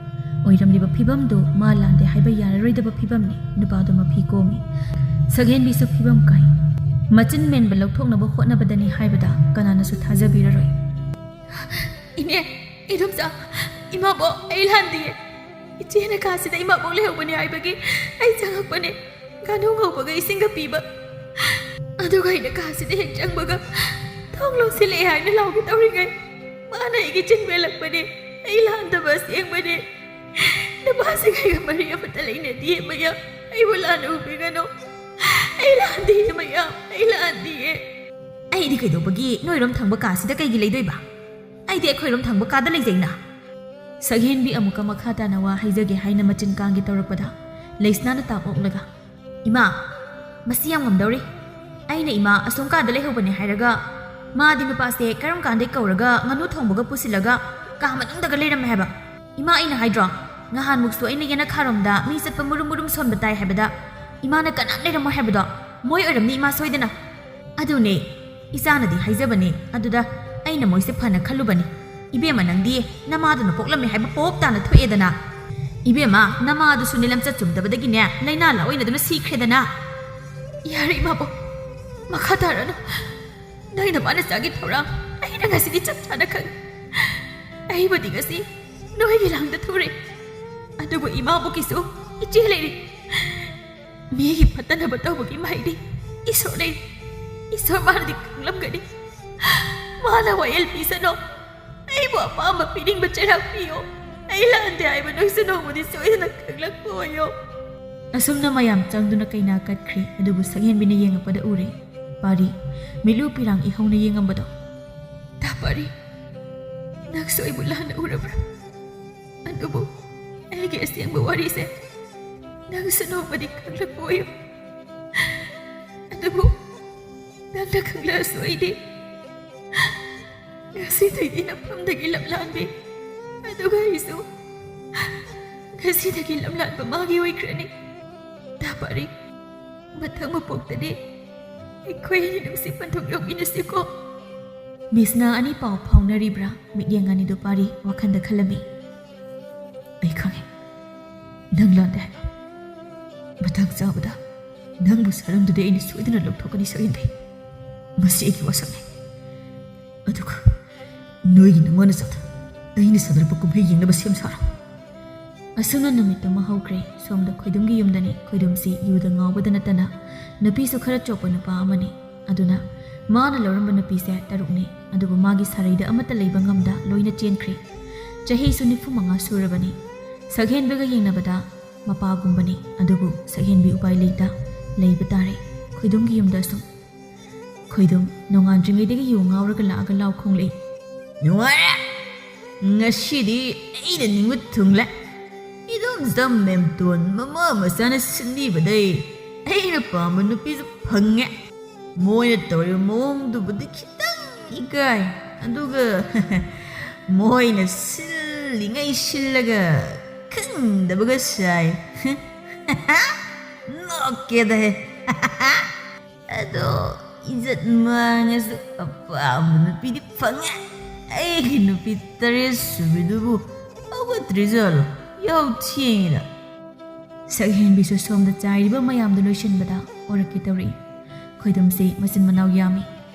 ꯑꯣꯏꯔꯝꯂꯤꯕ ꯐꯤꯕꯝꯗꯨ ꯃꯥ ꯂꯥꯟꯗꯦ ꯍꯥꯏꯕ ꯌꯥꯔꯔꯣꯏꯗꯕ ꯐꯤꯕꯝꯅꯤ꯫ ꯅꯨꯄꯥꯗꯨ ꯃꯐꯤ ꯀꯣꯝꯃꯤ꯫ ꯁꯛꯍꯦꯟꯕꯤꯁꯨ ꯐꯤꯕꯝ ꯀꯥꯏ꯫ ꯃꯆꯤꯟ ꯃꯦꯟꯕ ꯂꯧꯊꯣꯛꯅꯕ ꯍꯣꯠꯅꯕꯗꯅꯤ ꯍꯥꯏꯕꯗ ꯀꯅꯥꯅꯁꯨ ꯊꯥꯖꯕꯤꯔꯔꯣꯏ꯫ "ꯏꯅꯦ, ꯏꯗꯣꯝꯆꯥ, ꯏꯃꯥꯕꯣꯛ, ꯑꯩ ꯂꯥꯟꯗꯤꯌꯦ꯫ ꯏꯆꯦꯅ ꯀꯥꯁꯤꯗ ꯏꯃꯥꯕꯣꯛ ꯂꯩꯍꯧꯕꯅꯦ ꯍꯥꯏꯕꯒꯤ ꯑꯩ ꯆꯪꯉꯛꯄꯅꯦ꯫ ꯉꯥꯅꯨ ꯉꯧꯕꯒ ꯏꯁꯤꯡꯒ ꯄꯤꯕ꯫ ꯑꯗꯨꯒ ꯑꯩꯅ ꯀꯥꯁꯤꯗ ꯍꯦꯛ ꯆꯪꯕꯒ ꯊꯣꯡ ꯂꯣꯟꯁꯤꯜꯂꯛꯑꯦ ꯍꯥꯏꯅ ꯂꯥꯎꯒꯦ ꯇꯧꯔꯤꯉꯩ ꯃꯥꯅ ꯑꯩꯒꯤ ꯆꯤꯟ ꯃꯦꯜꯂꯛꯄꯅꯦ꯫ ꯑꯩ ꯂꯥꯟꯗꯕ ꯑꯁꯦꯡꯕꯅꯦ꯫ ꯅꯨꯄꯥꯁꯤꯡ ꯑꯩꯒ ꯃꯔꯤ ꯑꯃꯠꯇ ꯂꯩꯅꯗꯤꯌꯦ ꯃꯌꯥꯝ꯫ ꯑꯩꯕꯨ ꯂꯥꯟꯅ ꯎꯕꯤꯒꯅꯨ꯫ ꯑꯩ ꯂꯥꯟꯗꯤꯌꯦ ꯃꯌꯥꯝ, ꯑꯩ ꯂꯥꯟꯗꯤꯌꯦ꯫" "ꯑꯩꯗꯤ ꯀꯩꯗꯧꯕꯒꯤ ꯅꯣꯏꯔꯣꯝ ꯊꯪꯕ ꯀꯥꯁꯤꯗ ꯀꯩꯒꯤ ꯂꯩꯗꯣꯏꯕ? ꯑꯩꯗꯤ ꯑꯩꯈꯣꯏꯔꯣꯝ ꯊꯪꯕ ꯀꯥꯗ ꯂꯩꯖꯩꯅ꯫" ꯁꯛꯍꯦꯟꯕꯤ ꯑꯃꯨꯛꯀ ꯃꯈꯥ ꯇꯥꯅ ꯋꯥ ꯍꯥꯏꯖꯒꯦ ꯍꯥꯏꯅ ꯃꯆꯤꯟ ꯀꯥꯡꯒꯦ ꯇꯧꯔꯛꯄꯗ ꯂꯩꯁꯅꯥꯅ ꯇꯥꯞ ꯑꯣꯛꯂꯒ, "ꯏꯃꯥ, ꯃꯁꯤ ꯌꯥꯝ ꯉꯝꯗꯧꯔꯤ꯫ ꯑꯩꯅ ꯏꯃꯥ ꯑꯁꯣꯝ ꯀꯥꯗ ꯂꯩꯍꯧꯕꯅꯦ ꯍꯥꯏꯔꯒ ꯃꯥꯗꯤ ꯅꯨꯄꯥꯁꯦ ꯀꯔꯝ ꯀꯥꯟꯗꯩ ꯀꯧꯔꯒ ꯉꯥꯅꯨ ꯊꯣꯡꯕꯒ ꯄꯨꯁꯤꯜꯂꯒ ꯀꯥ ꯃꯅꯨꯡꯗꯒ ꯂꯩꯔꯝꯃꯦ ꯍꯥꯏꯕ? ꯏꯃꯥ, ꯑꯩꯅ ꯍꯥꯏꯗ꯭ꯔꯣ, ꯉꯍꯥꯟꯃꯨꯛꯁꯨ ꯑꯩꯅ ꯌꯦꯅꯈꯥꯔꯣꯝꯗ ꯃꯤ ꯆꯠꯄ ꯃꯨꯔꯨꯝ ꯃꯨꯔꯨꯝ ꯁꯣꯟꯕ ꯇꯥꯏ ꯍꯥꯏꯕꯗ ꯏꯃꯥꯅ ꯀꯅꯥꯝ ꯂꯩꯔꯝꯃꯣꯏ ꯍꯥꯏꯕꯗꯣ? ꯃꯣꯏ ꯑꯣꯏꯔꯝꯅꯤ ꯏꯃꯥ ꯁꯣꯏꯗꯅ꯫" "ꯑꯗꯨꯅꯦ, ꯏꯆꯥꯅꯗꯤ ꯍꯥꯏꯖꯕꯅꯦ, ꯑꯗꯨꯗ ꯑꯩꯅ ꯃꯣꯏꯁꯦ ꯐꯅ ꯈꯜꯂꯨꯕꯅꯤ꯫ ꯏꯕꯦꯝꯃ, ꯅꯪꯗꯤ ꯅꯃꯥꯗꯨꯅ ꯄꯣꯛꯂꯝꯃꯦ ꯍꯥꯏꯕ ꯄꯣꯞ ꯇꯥꯅ ꯊꯣꯛꯑꯦꯗꯅ꯫ ꯏꯕꯦꯝꯃ, ꯅꯃꯥꯗꯨꯁꯨꯅꯦ ꯂꯝꯆꯠ ꯆꯨꯝꯗꯕꯗꯒꯤꯅꯦ ꯂꯥꯏꯅꯥ ꯂꯥ ꯑꯣꯏꯅꯗꯨꯅ ꯁꯤꯈ꯭ꯔꯦꯗꯅ꯫" "ꯌꯥꯔꯦ ꯏꯃꯥꯕꯣꯛ, ꯃꯈꯥ ꯇꯥꯔꯅꯨ꯫ ꯅꯣꯏ ꯅꯃꯥ ꯅꯆꯥꯒꯤ ꯊꯧꯔꯥꯡ ꯑꯩꯅ ꯉꯁꯤꯗꯤ ꯆꯞ ꯆꯥꯅ ꯈꯪꯉꯤ꯫ ꯑꯩꯕꯨꯗꯤ ꯉꯁꯤ ꯅꯣꯏꯒꯤ ꯂꯥꯡꯗ ꯊꯨꯔꯦ꯫ ꯑꯗꯨꯕꯨ ꯏꯃꯥꯕꯣꯛꯀꯤꯁꯨ ꯏꯆꯦ ꯂꯩꯔꯤ꯫ ꯃꯤꯒꯤ ꯐꯠꯇꯅꯕ ꯇꯧꯕꯒꯤ ꯃꯍꯩꯗꯤ ꯏꯁꯣꯔ ꯂꯩꯔꯤ꯫ ꯏꯁꯣꯔ ꯃꯥꯅꯗꯤ ꯈꯪꯂꯝꯒꯅꯤ꯫ ꯃꯥꯅ ꯋꯥꯌꯦꯜ ꯄꯤꯁꯅꯣ꯫ ꯑꯩꯕꯨ ꯑꯄꯥꯝꯕ ꯄꯤꯅꯤꯡꯕ ꯆꯩꯔꯥꯛ ꯄꯤꯌꯣ꯫ ꯑꯩ ꯂꯥꯟꯗꯦ ꯍꯥꯏꯕ ꯅꯪꯁꯨ ꯅꯣꯡꯃꯗꯤ ꯁꯣꯏꯗꯅ ꯈꯪꯂꯛꯄ ꯑꯣꯏꯌꯣ꯫ ꯑꯁꯨꯝꯅ ꯃꯌꯥꯝ ꯆꯪꯗꯨꯅ ꯀꯩꯅꯥ ꯀꯠꯈ꯭ꯔꯦ꯫ ꯑꯗꯨꯕꯨ ꯁꯛꯍꯦꯟꯕꯤꯅ ꯌꯦꯡꯉꯛꯄꯗ ꯎꯔꯦ ꯄꯥꯔꯤ ꯃꯤꯠꯂꯨ ꯄꯤꯔꯥꯡ ꯏꯍꯧꯅ ꯌꯦꯡꯉꯝꯕꯗꯣ꯫ ꯇꯥ ꯄꯥꯔꯤ, ꯅꯪꯁꯨ ꯑꯩꯕꯨ ꯂꯥꯟꯅ ꯎꯔꯕ꯭ꯔꯥ? ꯑꯗꯨꯕꯨ ꯑꯩꯒꯤ ꯑꯁꯦꯡꯕ ꯋꯥꯔꯤꯁꯦ ꯅꯪꯁꯨ ꯅꯣꯡꯃꯗꯤ ꯈꯪꯂꯛꯄ ꯑꯣꯏꯌꯨ꯫ ꯑꯗꯨꯕꯨ ꯅꯪꯅ ꯈꯪꯂꯛꯑꯁꯨ ꯑꯩꯗꯤ ꯉꯁꯤꯗꯒꯤ ꯅꯐꯝꯗꯒꯤ ꯂꯝꯂꯥꯟꯕꯤ, ꯑꯗꯨꯒ ꯑꯩꯁꯨ ꯉꯁꯤꯗꯒꯤ ꯂꯝꯂꯥꯟꯕ ꯃꯥꯒꯤ ꯑꯣꯏꯈ꯭ꯔꯅꯤ꯫ ꯇꯥ ꯄꯥꯔꯤ, ꯃꯊꯪ ꯃꯄꯣꯛꯇꯗꯤ ꯑꯩꯈꯣꯏ ꯑꯅꯤ ꯅꯨꯡꯁꯤ ꯄꯟꯊꯨꯡ ꯌꯧꯃꯤꯟꯅꯁꯤꯀꯣ꯫ ꯕꯤꯁꯅꯥ ꯑꯅꯤ ꯄꯥꯎ ꯐꯥꯎꯅꯔꯤꯕ꯭ꯔꯥ? ꯃꯤꯠꯌꯦꯡ ꯑꯅꯤꯗꯨ ꯄꯥꯔꯤ ꯋꯥꯈꯜꯗ ꯈꯜꯂꯝꯃꯤ꯫ ꯑꯩ ꯈꯪꯉꯦ, ꯅꯪ ꯂꯥꯟꯗꯦ ꯍꯥꯏꯕ꯫ ꯃꯇꯥꯡ ꯆꯥꯕꯗ ꯅꯪꯕꯨ ꯁꯔꯝꯗꯨꯗꯤ ꯑꯩꯅ ꯁꯣꯏꯗꯅ ꯂꯧꯊꯣꯛꯀꯅꯤ ꯁꯛꯍꯦꯟꯕꯤ꯫ ꯃꯁꯤ ꯑꯩꯒꯤ ꯋꯥꯁꯛꯅꯤ꯫ ꯑꯗꯨꯒ ꯅꯣꯏꯒꯤ ꯅꯨꯡꯉꯥꯟꯅ ꯆꯠ ꯑꯩꯅ ꯁꯥꯟꯅꯔꯛꯄ ꯀꯨꯝꯍꯩ ꯌꯦꯡꯅꯕ ꯁꯦꯝ ꯁꯥꯔꯣ꯫ ꯑꯁꯨꯝꯅ ꯅꯨꯃꯤꯠꯇꯨꯃ ꯍꯧꯈ꯭ꯔꯦ꯫ ꯁꯣꯝꯗ ꯈꯣꯏꯗꯨꯝꯒꯤ ꯌꯨꯝꯗꯅꯤ꯫ ꯈꯣꯏꯗꯨꯝꯁꯤ ꯌꯨꯗ ꯉꯥꯎꯕꯗ ꯅꯠꯇꯅ ꯅꯨꯄꯤꯁꯨ ꯈꯔ ꯆꯣꯞꯄ ꯅꯨꯄꯥ ꯑꯃꯅꯤ꯫ ꯑꯗꯨꯅ ꯃꯥꯅ ꯂꯧꯔꯝꯕ ꯅꯨꯄꯤꯁꯦ ꯇꯔꯨꯛꯅꯤ꯫ ꯑꯗꯨꯕꯨ ꯃꯥꯒꯤ ꯁꯥꯔꯩꯗ ꯑꯃꯠꯇ ꯂꯩꯕ ꯉꯝꯗ ꯂꯣꯏꯅ ꯆꯦꯟꯈ꯭ꯔꯦ꯫ ꯆꯍꯤꯁꯨ ꯅꯤꯐꯨ ꯃꯉꯥ ꯁꯨꯔꯕꯅꯤ꯫ ꯁꯛꯍꯦꯟꯕꯒ ꯌꯦꯡꯅꯕꯗ ꯃꯄꯥꯒꯨꯝꯕꯅꯤ꯫ ꯑꯗꯨꯕꯨ ꯁꯛꯍꯦꯟꯕꯤ ꯎꯄꯥꯏ ꯂꯩꯇ ꯂꯩꯕ ꯇꯥꯔꯦ ꯈꯣꯏꯗꯨꯝꯒꯤ ꯌꯨꯝꯗ ꯑꯁꯨꯝ꯫ ꯈꯣꯏꯗꯨꯝ ꯅꯣꯡꯉꯥꯟꯗ꯭ꯔꯤꯉꯩꯗꯒꯤ ꯌꯨ ꯉꯥꯎꯔꯒ ꯂꯥꯛꯑꯒ ꯂꯥꯎ ꯈꯣꯡꯂꯛꯏ꯫ ꯅꯨꯡꯉꯥꯏꯔꯦ! ꯉꯁꯤꯗꯤ ꯑꯩꯅ ꯅꯤꯡꯕ ꯊꯨꯡꯂꯦ꯫ ꯏꯗꯣꯝꯆꯥ ꯃꯦꯝꯇꯣꯟ ꯃꯃꯥ ꯃꯆꯥꯅ ꯁꯤꯟꯕꯤꯕꯗꯩ ꯑꯩꯅ ꯄꯥꯝꯕ ꯅꯨꯄꯤꯁꯨ ꯐꯪꯉꯦ꯫ ꯃꯣꯏꯅ ꯇꯧꯔꯤꯕ ꯃꯑꯣꯡꯗꯨꯕꯨꯗꯤ ꯈꯤꯇꯪ ꯏꯀꯥꯏ꯫ ꯑꯗꯨꯒ ꯃꯣꯏꯅ ꯁꯤꯜꯂꯤꯉꯩ ꯁꯤꯜꯂꯒ ꯈꯪꯗꯕꯒ ꯁꯥꯏ꯫ ꯅꯣꯛꯀꯦꯗꯍꯦ꯫ ꯑꯗꯣ ꯏꯖꯠ ꯃꯥꯡꯉꯁꯨ ꯑꯄꯥꯝꯕ ꯅꯨꯄꯤꯗꯤ ꯐꯪꯉꯦ꯫ ꯑꯩꯒꯤ ꯅꯨꯄꯤ ꯇꯔꯦꯠ ꯁꯨꯕꯤꯗꯨꯕꯨ ꯍꯧꯒꯠꯇ꯭ꯔꯤꯖꯥꯠꯂꯣ? ꯌꯥꯍꯧ ꯊꯦꯡꯉꯤꯅ꯫ ꯁꯛꯍꯦꯟꯕꯤꯁꯨ ꯁꯣꯝꯗ ꯆꯥꯏꯔꯤꯕ ꯃꯌꯥꯝꯗꯨ ꯂꯣꯏꯁꯤꯟꯕꯗ ꯑꯣꯔꯛꯀꯦ ꯇꯧꯔꯛꯏ꯫ ꯈꯣꯏꯗꯨꯝꯁꯤ ꯃꯆꯤꯟ ꯃꯅꯥꯎ ꯌꯥꯝꯃꯤ꯫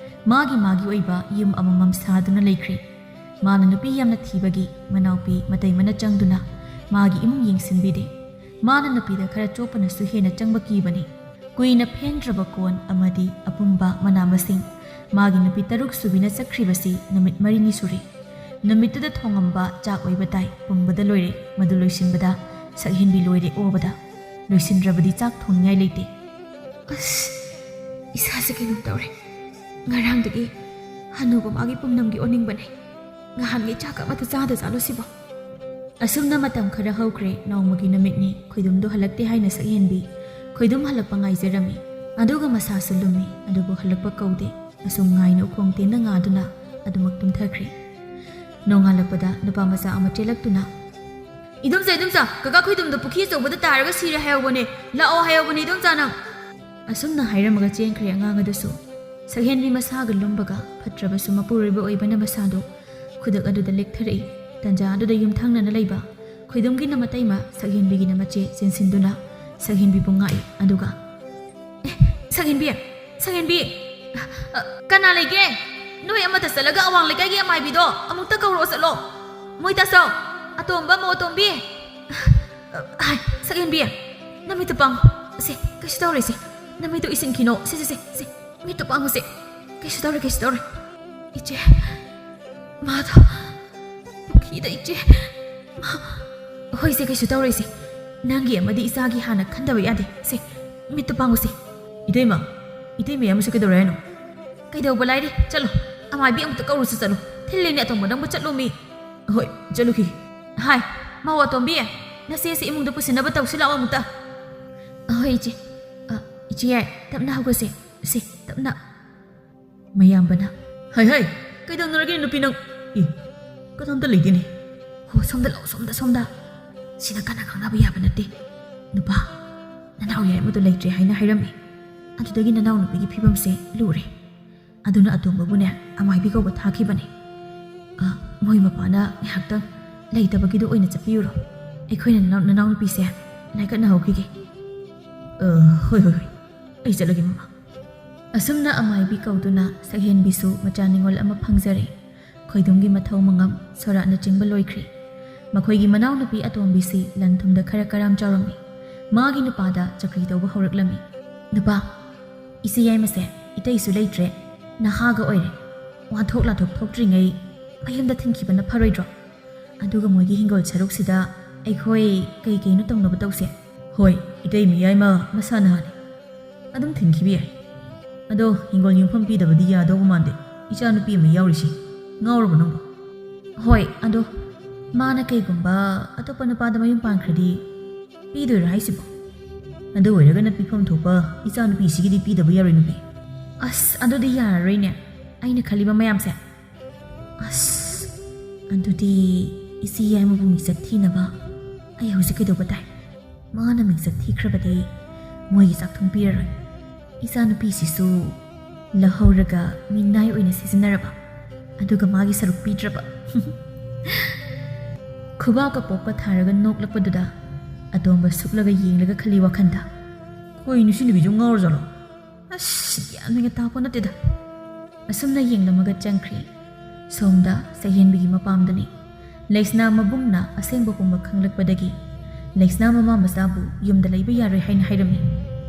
ꯃꯥꯒꯤ ꯃꯥꯒꯤ ꯑꯣꯏꯕ ꯌꯨꯝ ꯑꯃꯃꯝ ꯁꯥꯗꯨꯅ ꯂꯩꯈ꯭ꯔꯦ꯫ ꯃꯥꯅ ꯅꯨꯄꯤ ꯌꯥꯝꯅ ꯊꯤꯕꯒꯤ ꯃꯅꯥꯎꯄꯤ ꯃꯇꯩꯃꯅ ꯆꯪꯗꯨꯅ ꯃꯥꯒꯤ ꯏꯃꯨꯡ ꯌꯦꯡꯁꯤꯟꯕꯤꯗꯦ꯫ ꯃꯥꯅ ꯅꯨꯄꯤꯗ ꯈꯔ ꯆꯣꯞꯄꯅꯁꯨ ꯍꯦꯟꯅ ꯆꯪꯕ ꯀꯤꯕꯅꯤ꯫ ꯀꯨꯏꯅ ꯐꯦꯡꯗ꯭ꯔꯕ ꯀꯣꯟ ꯑꯃꯗꯤ ꯑꯄꯨꯝꯕ ꯃꯅꯥ ꯃꯁꯤꯡ ꯃꯥꯒꯤ ꯅꯨꯄꯤ ꯇꯔꯨꯛ ꯁꯨꯕꯤꯅ ꯆꯠꯈ꯭ꯔꯤꯕꯁꯤ ꯅꯨꯃꯤꯠ ꯃꯔꯤꯅꯤ ꯁꯨꯔꯦ꯫ ꯅꯨꯃꯤꯠꯇꯨꯗ ꯊꯣꯡꯉꯝꯕ ꯆꯥꯛ ꯑꯣꯏꯕ ꯇꯥꯏ ꯄꯨꯝꯕꯗ ꯂꯣꯏꯔꯦ꯫ ꯃꯗꯨ ꯂꯣꯏꯁꯤꯟꯕꯗ ꯁꯛꯍꯦꯟꯕꯤ ꯂꯣꯏꯔꯦ ꯑꯣꯕꯗ꯫ ꯂꯣꯏꯁꯤꯟꯗ꯭ꯔꯕꯗꯤ ꯆꯥꯛ ꯊꯣꯡꯅꯤꯡꯉꯥꯏ ꯂꯩꯇꯦ꯫ ꯑꯁ, ꯏꯁꯥꯁꯦ ꯀꯩꯅꯣꯝ ꯇꯧꯔꯦ꯫ ꯉꯔꯥꯡꯗꯒꯤ ꯍꯅꯨꯕ ꯃꯥꯒꯤ ꯄꯨꯝꯅꯝꯒꯤ ꯑꯣꯟꯅꯤꯡꯕꯅꯦ꯫ ꯉꯍꯥꯟꯉꯩ ꯆꯥꯛ ꯑꯃꯠꯇ ꯆꯥꯗ ꯆꯥꯠꯂꯣ ꯁꯤꯕꯣ꯫ ꯑꯁꯨꯝꯅ ꯃꯇꯝ ꯈꯔ ꯍꯧꯈ꯭ꯔꯦ꯫ ꯅꯣꯡꯃꯒꯤ ꯅꯨꯃꯤꯠꯅꯤ꯫ ꯈꯣꯏꯗꯨꯝꯗꯣ ꯍꯜꯂꯛꯇꯦ ꯍꯥꯏꯅ ꯁꯛꯍꯦꯟꯕꯤ ꯈꯣꯏꯗꯨꯝ ꯍꯜꯂꯛꯄ ꯉꯥꯏꯖꯔꯝꯃꯤ꯫ ꯑꯗꯨꯒ ꯃꯁꯥꯁꯨ ꯂꯨꯝꯃꯤ, ꯑꯗꯨꯕꯨ ꯍꯜꯂꯛꯄ ꯀꯧꯗꯦ꯫ ꯑꯁꯨꯝ ꯉꯥꯏꯅ ꯎꯈꯣꯡ ꯇꯦꯟꯅ ꯉꯥꯗꯨꯅ ꯑꯗꯨꯃꯛ ꯇꯨꯝꯊꯈ꯭ꯔꯦ꯫ ꯅꯣꯡꯉꯥꯜꯂꯛꯄꯗ ꯅꯨꯄꯥ ꯃꯆꯥ ꯑꯃ ꯆꯦꯜꯂꯛꯇꯨꯅ, "ꯏꯗꯣꯝꯆꯥ, ꯏꯗꯣꯝꯆꯥ, ꯀꯀꯥ ꯈꯣꯏꯗꯨꯝꯗꯣ ꯄꯨꯈ꯭ꯔꯤ ꯑꯆꯧꯕꯗ ꯇꯥꯔꯒ ꯁꯤꯔꯦ ꯍꯥꯏꯍꯧꯕꯅꯦ, ꯂꯥꯛꯑꯣ ꯍꯥꯏꯍꯧꯕꯅꯦ ꯏꯗꯣꯝꯆꯥ ꯅꯪ"꯫ ꯑꯁꯨꯝꯅ ꯍꯥꯏꯔꯝꯃꯒ ꯆꯦꯟꯈ꯭ꯔꯦ ꯑꯉꯥꯡ ꯑꯗꯨꯁꯨ꯫ ꯁꯛꯍꯦꯟꯕꯤ ꯃꯁꯥꯒ ꯂꯨꯝꯕꯒ ꯐꯠꯇ꯭ꯔꯕꯁꯨ ꯃꯄꯨꯔꯣꯏꯕ ꯑꯣꯏꯕꯅ ꯃꯁꯥꯗꯨ ꯈꯨꯗꯛ ꯑꯗꯨꯗ ꯂꯦꯛꯊꯔꯛꯏ꯫ ꯇꯟꯖꯥ ꯑꯗꯨꯗ ꯌꯨꯝꯊꯪꯅꯅ ꯂꯩꯕ ꯈꯣꯏꯗꯨꯝꯒꯤꯅ ꯃꯇꯩꯃ, ꯁꯛꯍꯦꯟꯕꯤꯒꯤꯅ ꯃꯆꯦ ꯆꯦꯟꯁꯤꯟꯗꯨꯅ ꯁꯛꯍꯦꯟꯕꯤꯕꯨ ꯉꯥꯛꯏ꯫ ꯑꯗꯨꯒ, "ꯑꯦ, ꯁꯛꯍꯦꯟꯕꯤ, ꯁꯛꯍꯦꯟꯕꯤ! ꯑ, ꯀꯅꯥ ꯂꯩꯒꯦ? ꯅꯣꯏ ꯑꯃꯗ ꯆꯠꯂꯒ ꯑꯋꯥꯡ ꯂꯩꯀꯥꯏꯒꯤ ꯑꯃꯥꯏꯕꯤꯗꯣ ꯑꯃꯨꯛꯇ ꯀꯧꯔꯛꯑꯣ ꯆꯠꯂꯣ꯫ ꯃꯣꯏ ꯇꯥꯆꯧ, ꯑꯇꯣꯝꯕ, ꯃꯧ ꯑꯇꯣꯝꯕꯤ! ꯑ, ꯍꯥꯏ, ꯁꯛꯍꯦꯟꯕꯤ, ꯅꯃꯤꯠꯇꯨ ꯄꯥꯡꯉꯨ꯫ ꯁꯦ, ꯀꯩꯁꯨ ꯇꯧꯔꯣꯏ ꯁꯦ꯫ ꯅꯃꯤꯠꯇꯨ ꯏꯁꯤꯟꯈꯤꯅꯣ꯫ ꯁꯦ, ꯁꯦ, ꯁꯦ, ꯁꯦ, ꯃꯤꯠꯇꯨ ꯄꯥꯡꯉꯨ ꯁꯦ꯫ ꯀꯩꯁꯨ ꯇꯧꯔꯣꯏ, ꯀꯩꯁꯨ ꯇꯧꯔꯣꯏ꯫ ꯏꯆꯦ, ꯃꯥꯗꯣ ꯄꯨꯈ꯭ꯔꯤꯗ, ꯏꯆꯦ꯫ ꯃꯥ-, ꯍꯣꯏ ꯏꯆꯦ, ꯀꯩꯁꯨ ꯇꯧꯔꯣꯏ ꯏꯆꯦ꯫ ꯅꯪꯒꯤ ꯑꯃꯗꯤ ꯏꯆꯥꯒꯤ ꯍꯥꯟꯅ ꯈꯟꯗꯕ ꯌꯥꯗꯦ꯫ ꯁꯦ, ꯃꯤꯠꯇꯨ ꯄꯥꯡꯉꯨ ꯁꯦ꯫ ꯏꯇꯩꯃ, ꯏꯇꯩꯃ ꯌꯥꯝꯕꯁꯦ ꯀꯩꯗꯧꯔꯦ ꯍꯥꯏꯅꯣ? ꯀꯩꯗꯧꯕ ꯂꯥꯏꯔꯤ? ꯆꯠꯂꯣ, ꯑꯃꯥꯏꯕꯤ ꯑꯃꯨꯛꯇ ꯀꯧꯔꯨꯁꯤ ꯆꯠꯂꯣ꯫ ꯊꯤꯜꯂꯤꯅꯦ ꯑꯇꯣꯝꯕ, ꯅꯪꯕꯨ ꯆꯠꯂꯣꯃꯤ꯫ ꯍꯣꯏ, ꯆꯠꯂꯨꯈꯤ꯫ ꯍꯥꯏ, ꯃꯧ ꯑꯇꯣꯝꯕꯤ, ꯅꯆꯦꯁꯤ ꯏꯃꯨꯡꯗ ꯄꯨꯁꯤꯟꯅꯕ ꯇꯧꯁꯤ ꯂꯥꯛꯑꯣ ꯑꯃꯨꯛꯇ꯫ ꯍꯣꯏ ꯏꯆꯦ꯫ ꯑ, ꯏꯆꯦ ꯌꯥꯏ, ꯇꯞꯅ ꯍꯧꯒꯠꯁꯦ꯫ ꯁꯦ, ꯇꯞꯅ꯫ ꯃꯌꯥꯝꯕꯅ, "ꯍꯩ, ꯍꯩ, ꯀꯩꯗꯧꯅꯔꯒꯦ ꯅꯨꯄꯤ ꯅꯪ? ꯏ, ꯀꯅꯥꯝꯇ ꯂꯩꯇꯦꯅꯦ꯫ ꯍꯣ, ꯁꯣꯝꯗ ꯂꯥꯛꯑꯣ, ꯁꯣꯝꯗ, ꯁꯣꯝꯗ꯫ ꯁꯤꯗ ꯀꯟꯅ ꯉꯥꯡꯅꯕ ꯌꯥꯕ ꯅꯠꯇꯦ꯫ ꯅꯨꯄꯥ, ꯅꯅꯥꯎ ꯌꯥꯏꯃꯗꯣ ꯂꯩꯇ꯭ꯔꯦ ꯍꯥꯏꯅ ꯍꯥꯏꯔꯝꯃꯤ꯫ ꯑꯗꯨꯗꯒꯤ ꯅꯅꯥꯎ ꯅꯨꯄꯤꯒꯤ ꯐꯤꯕꯝꯁꯦ ꯂꯨꯔꯦ꯫ ꯑꯗꯨꯅ ꯑꯇꯣꯝꯕꯕꯨꯅꯦ, ꯑꯃꯥꯏꯕꯤ ꯀꯧꯕ ꯊꯥꯈꯤꯕꯅꯦ꯫ ꯑ, ꯃꯣꯏ ꯃꯄꯥꯅ ꯉꯥꯏꯍꯥꯛꯇꯪ ꯂꯩꯇꯕꯒꯤꯗꯣ ꯑꯣꯏꯅ ꯆꯠꯄꯤꯔꯨꯔꯣ꯫ ꯑꯩꯈꯣꯏꯅ ꯅꯅꯥꯎ-, ꯅꯅꯥꯎ ꯅꯨꯄꯤꯁꯦ ꯂꯥꯏꯀꯠꯅꯍꯧꯈꯤꯒꯦ꯫ ꯑ, ꯍꯣꯏ, ꯍꯣꯏ, ꯍꯣꯏ꯫ ꯑꯩ ꯆꯠꯂꯒꯦ, ꯃꯃꯥ꯫" ꯑꯁꯨꯝꯅ ꯑꯃꯥꯏꯕꯤ ꯀꯧꯗꯨꯅ ꯁꯛꯍꯦꯟꯕꯤꯁꯨ ꯃꯆꯥ ꯅꯤꯉꯣꯜ ꯑꯃ ꯐꯪꯖꯔꯦ꯫ ꯈꯣꯏꯗꯨꯝꯒꯤ ꯃꯊꯧ ꯃꯉꯝ ꯁꯣꯔꯥꯠꯅꯆꯤꯡꯕ ꯂꯣꯏꯈ꯭ꯔꯦ꯫ ꯃꯈꯣꯏꯒꯤ ꯃꯅꯥꯎꯅꯨꯄꯤ ꯑꯇꯣꯝꯕꯤꯁꯤ ꯂꯟ ꯊꯨꯝꯗ ꯈꯔ ꯀꯔꯥꯝ ꯆꯥꯎꯔꯝꯃꯤ꯫ ꯃꯥꯒꯤ ꯅꯨꯄꯥꯗ ꯆꯀ꯭ꯔꯤ ꯇꯧꯕ ꯍꯧꯔꯛꯂꯝꯃꯤ꯫ "ꯅꯨꯄꯥ, ꯏꯆꯦ ꯌꯥꯏꯃꯁꯦ ꯏꯇꯩꯁꯨ ꯂꯩꯇ꯭ꯔꯦ꯫ ꯅꯍꯥꯒ ꯑꯣꯏꯔꯦ, ꯋꯥꯊꯣꯛ ꯂꯥꯊꯣꯛ ꯊꯣꯛꯇ꯭ꯔꯤꯉꯩ ꯃꯌꯨꯝꯗ ꯊꯤꯟꯈꯤꯕꯅ ꯐꯔꯣꯏꯗ꯭ꯔꯣ? ꯑꯗꯨꯒ ꯃꯣꯏꯒꯤ ꯍꯤꯡꯒꯣꯜ ꯁꯔꯨꯛꯁꯤꯗ ꯑꯩꯈꯣꯏ ꯀꯩ ꯀꯩꯅꯣ ꯇꯧꯅꯕ ꯇꯧꯁꯦ꯫ ꯍꯣꯏ, ꯏꯇꯩꯃ ꯌꯥꯏꯃ ꯃꯁꯥ ꯅꯍꯥꯅꯤ, ꯑꯗꯨꯝ ꯊꯤꯟꯈꯤꯕ ꯌꯥꯏ꯫ ꯑꯗꯣ ꯍꯤꯡꯒꯣꯜ ꯌꯨꯝꯐꯝ ꯄꯤꯗꯕꯗꯤ ꯌꯥꯗꯧꯕ ꯃꯥꯟꯗꯦ, ꯏꯆꯥꯅꯨꯄꯤ ꯑꯃ ꯌꯥꯎꯔꯤꯁꯤ꯫ ꯉꯥꯎꯔꯕ ꯅꯪꯕꯣ? ꯍꯣꯏ, ꯑꯗꯣ ꯃꯥꯅ ꯀꯩꯒꯨꯝꯕ ꯑꯇꯣꯞꯄ ꯅꯨꯄꯥꯗ ꯃꯌꯨꯝ ꯄꯥꯟꯈ꯭ꯔꯗꯤ ꯄꯤꯗꯣꯏꯔꯣ ꯍꯥꯏꯁꯤꯕꯣ? ꯑꯗꯨ ꯑꯣꯏꯔꯒꯅ ꯄꯤꯐꯝ ꯊꯣꯛꯄ ꯏꯆꯥꯅꯨꯄꯤꯁꯤꯒꯤꯗꯤ ꯄꯤꯗꯕ ꯌꯥꯔꯣꯏ ꯅꯨꯄꯤ꯫ ꯑꯁ, ꯑꯗꯨꯗꯤ ꯌꯥꯔꯔꯣꯏꯅꯦ, ꯑꯩꯅ ꯈꯜꯂꯤꯕ ꯃꯌꯥꯝꯁꯦ꯫ ꯑꯁ, ꯑꯗꯨꯗꯤ ꯏꯆꯦ ꯌꯥꯏꯃꯕꯨ ꯃꯤꯡꯆꯠ ꯊꯤꯅꯕ ꯑꯩ ꯍꯧꯖꯤꯛ ꯀꯩꯗꯧꯕ ꯇꯥꯏ? ꯃꯥꯅ ꯃꯤꯡꯆꯠ ꯊꯤꯈ꯭ꯔꯕꯗꯤ ꯃꯣꯏꯒꯤ ꯆꯥꯛꯊꯨꯡ ꯄꯤꯔꯔꯣꯏ꯫ ꯏꯆꯥꯅꯨꯄꯤꯁꯤꯁꯨ ꯂꯧꯍꯧꯔꯒ ꯃꯤꯅꯥꯏ ꯑꯣꯏꯅ ꯁꯤꯖꯤꯟꯅꯔꯕ, ꯑꯗꯨꯒ ꯃꯥꯒꯤ ꯁꯔꯨꯛ ꯄꯤꯗ꯭ꯔꯕ꯫ ꯈꯨꯕꯥꯛꯀ ꯄꯣꯛꯄ ꯊꯥꯔꯒ ꯅꯣꯛꯂꯛꯄꯗꯨꯗ ꯑꯇꯣꯝꯕ ꯁꯨꯛꯂꯒ ꯌꯦꯡꯂꯒ ꯈꯜꯂꯤ ꯋꯥꯈꯟꯗ, "ꯀꯣꯏ ꯅꯨꯡꯁꯤ ꯅꯨꯄꯤꯁꯨ ꯉꯥꯎꯔꯖꯥꯠꯂꯣ? ꯑꯁ, ꯒ꯭ꯌꯥꯟ ꯃꯦꯟꯒ ꯇꯥꯄꯣꯠ ꯅꯠꯇꯦꯗ"꯫ ꯑꯁꯨꯝꯅ ꯌꯦꯡꯂꯝꯃꯒ ꯆꯪꯈ꯭ꯔꯤ꯫ ꯁꯣꯝꯗ ꯁꯛꯍꯦꯟꯕꯤꯒꯤ ꯃꯄꯥꯝꯗꯅꯤ꯫ ꯂꯩꯁꯅꯥ ꯃꯕꯨꯡꯅ ꯑꯁꯦꯡꯕ ꯄꯨꯝꯕ ꯈꯪꯂꯛꯄꯗꯒꯤ ꯂꯩꯁꯅꯥ ꯃꯃꯥ ꯃꯆꯥꯕꯨ ꯌꯨꯝꯗ ꯂꯩꯕ ꯌꯥꯔꯣꯏ ꯍꯥꯏꯅ ꯍꯥꯏꯔꯝꯃꯤ꯫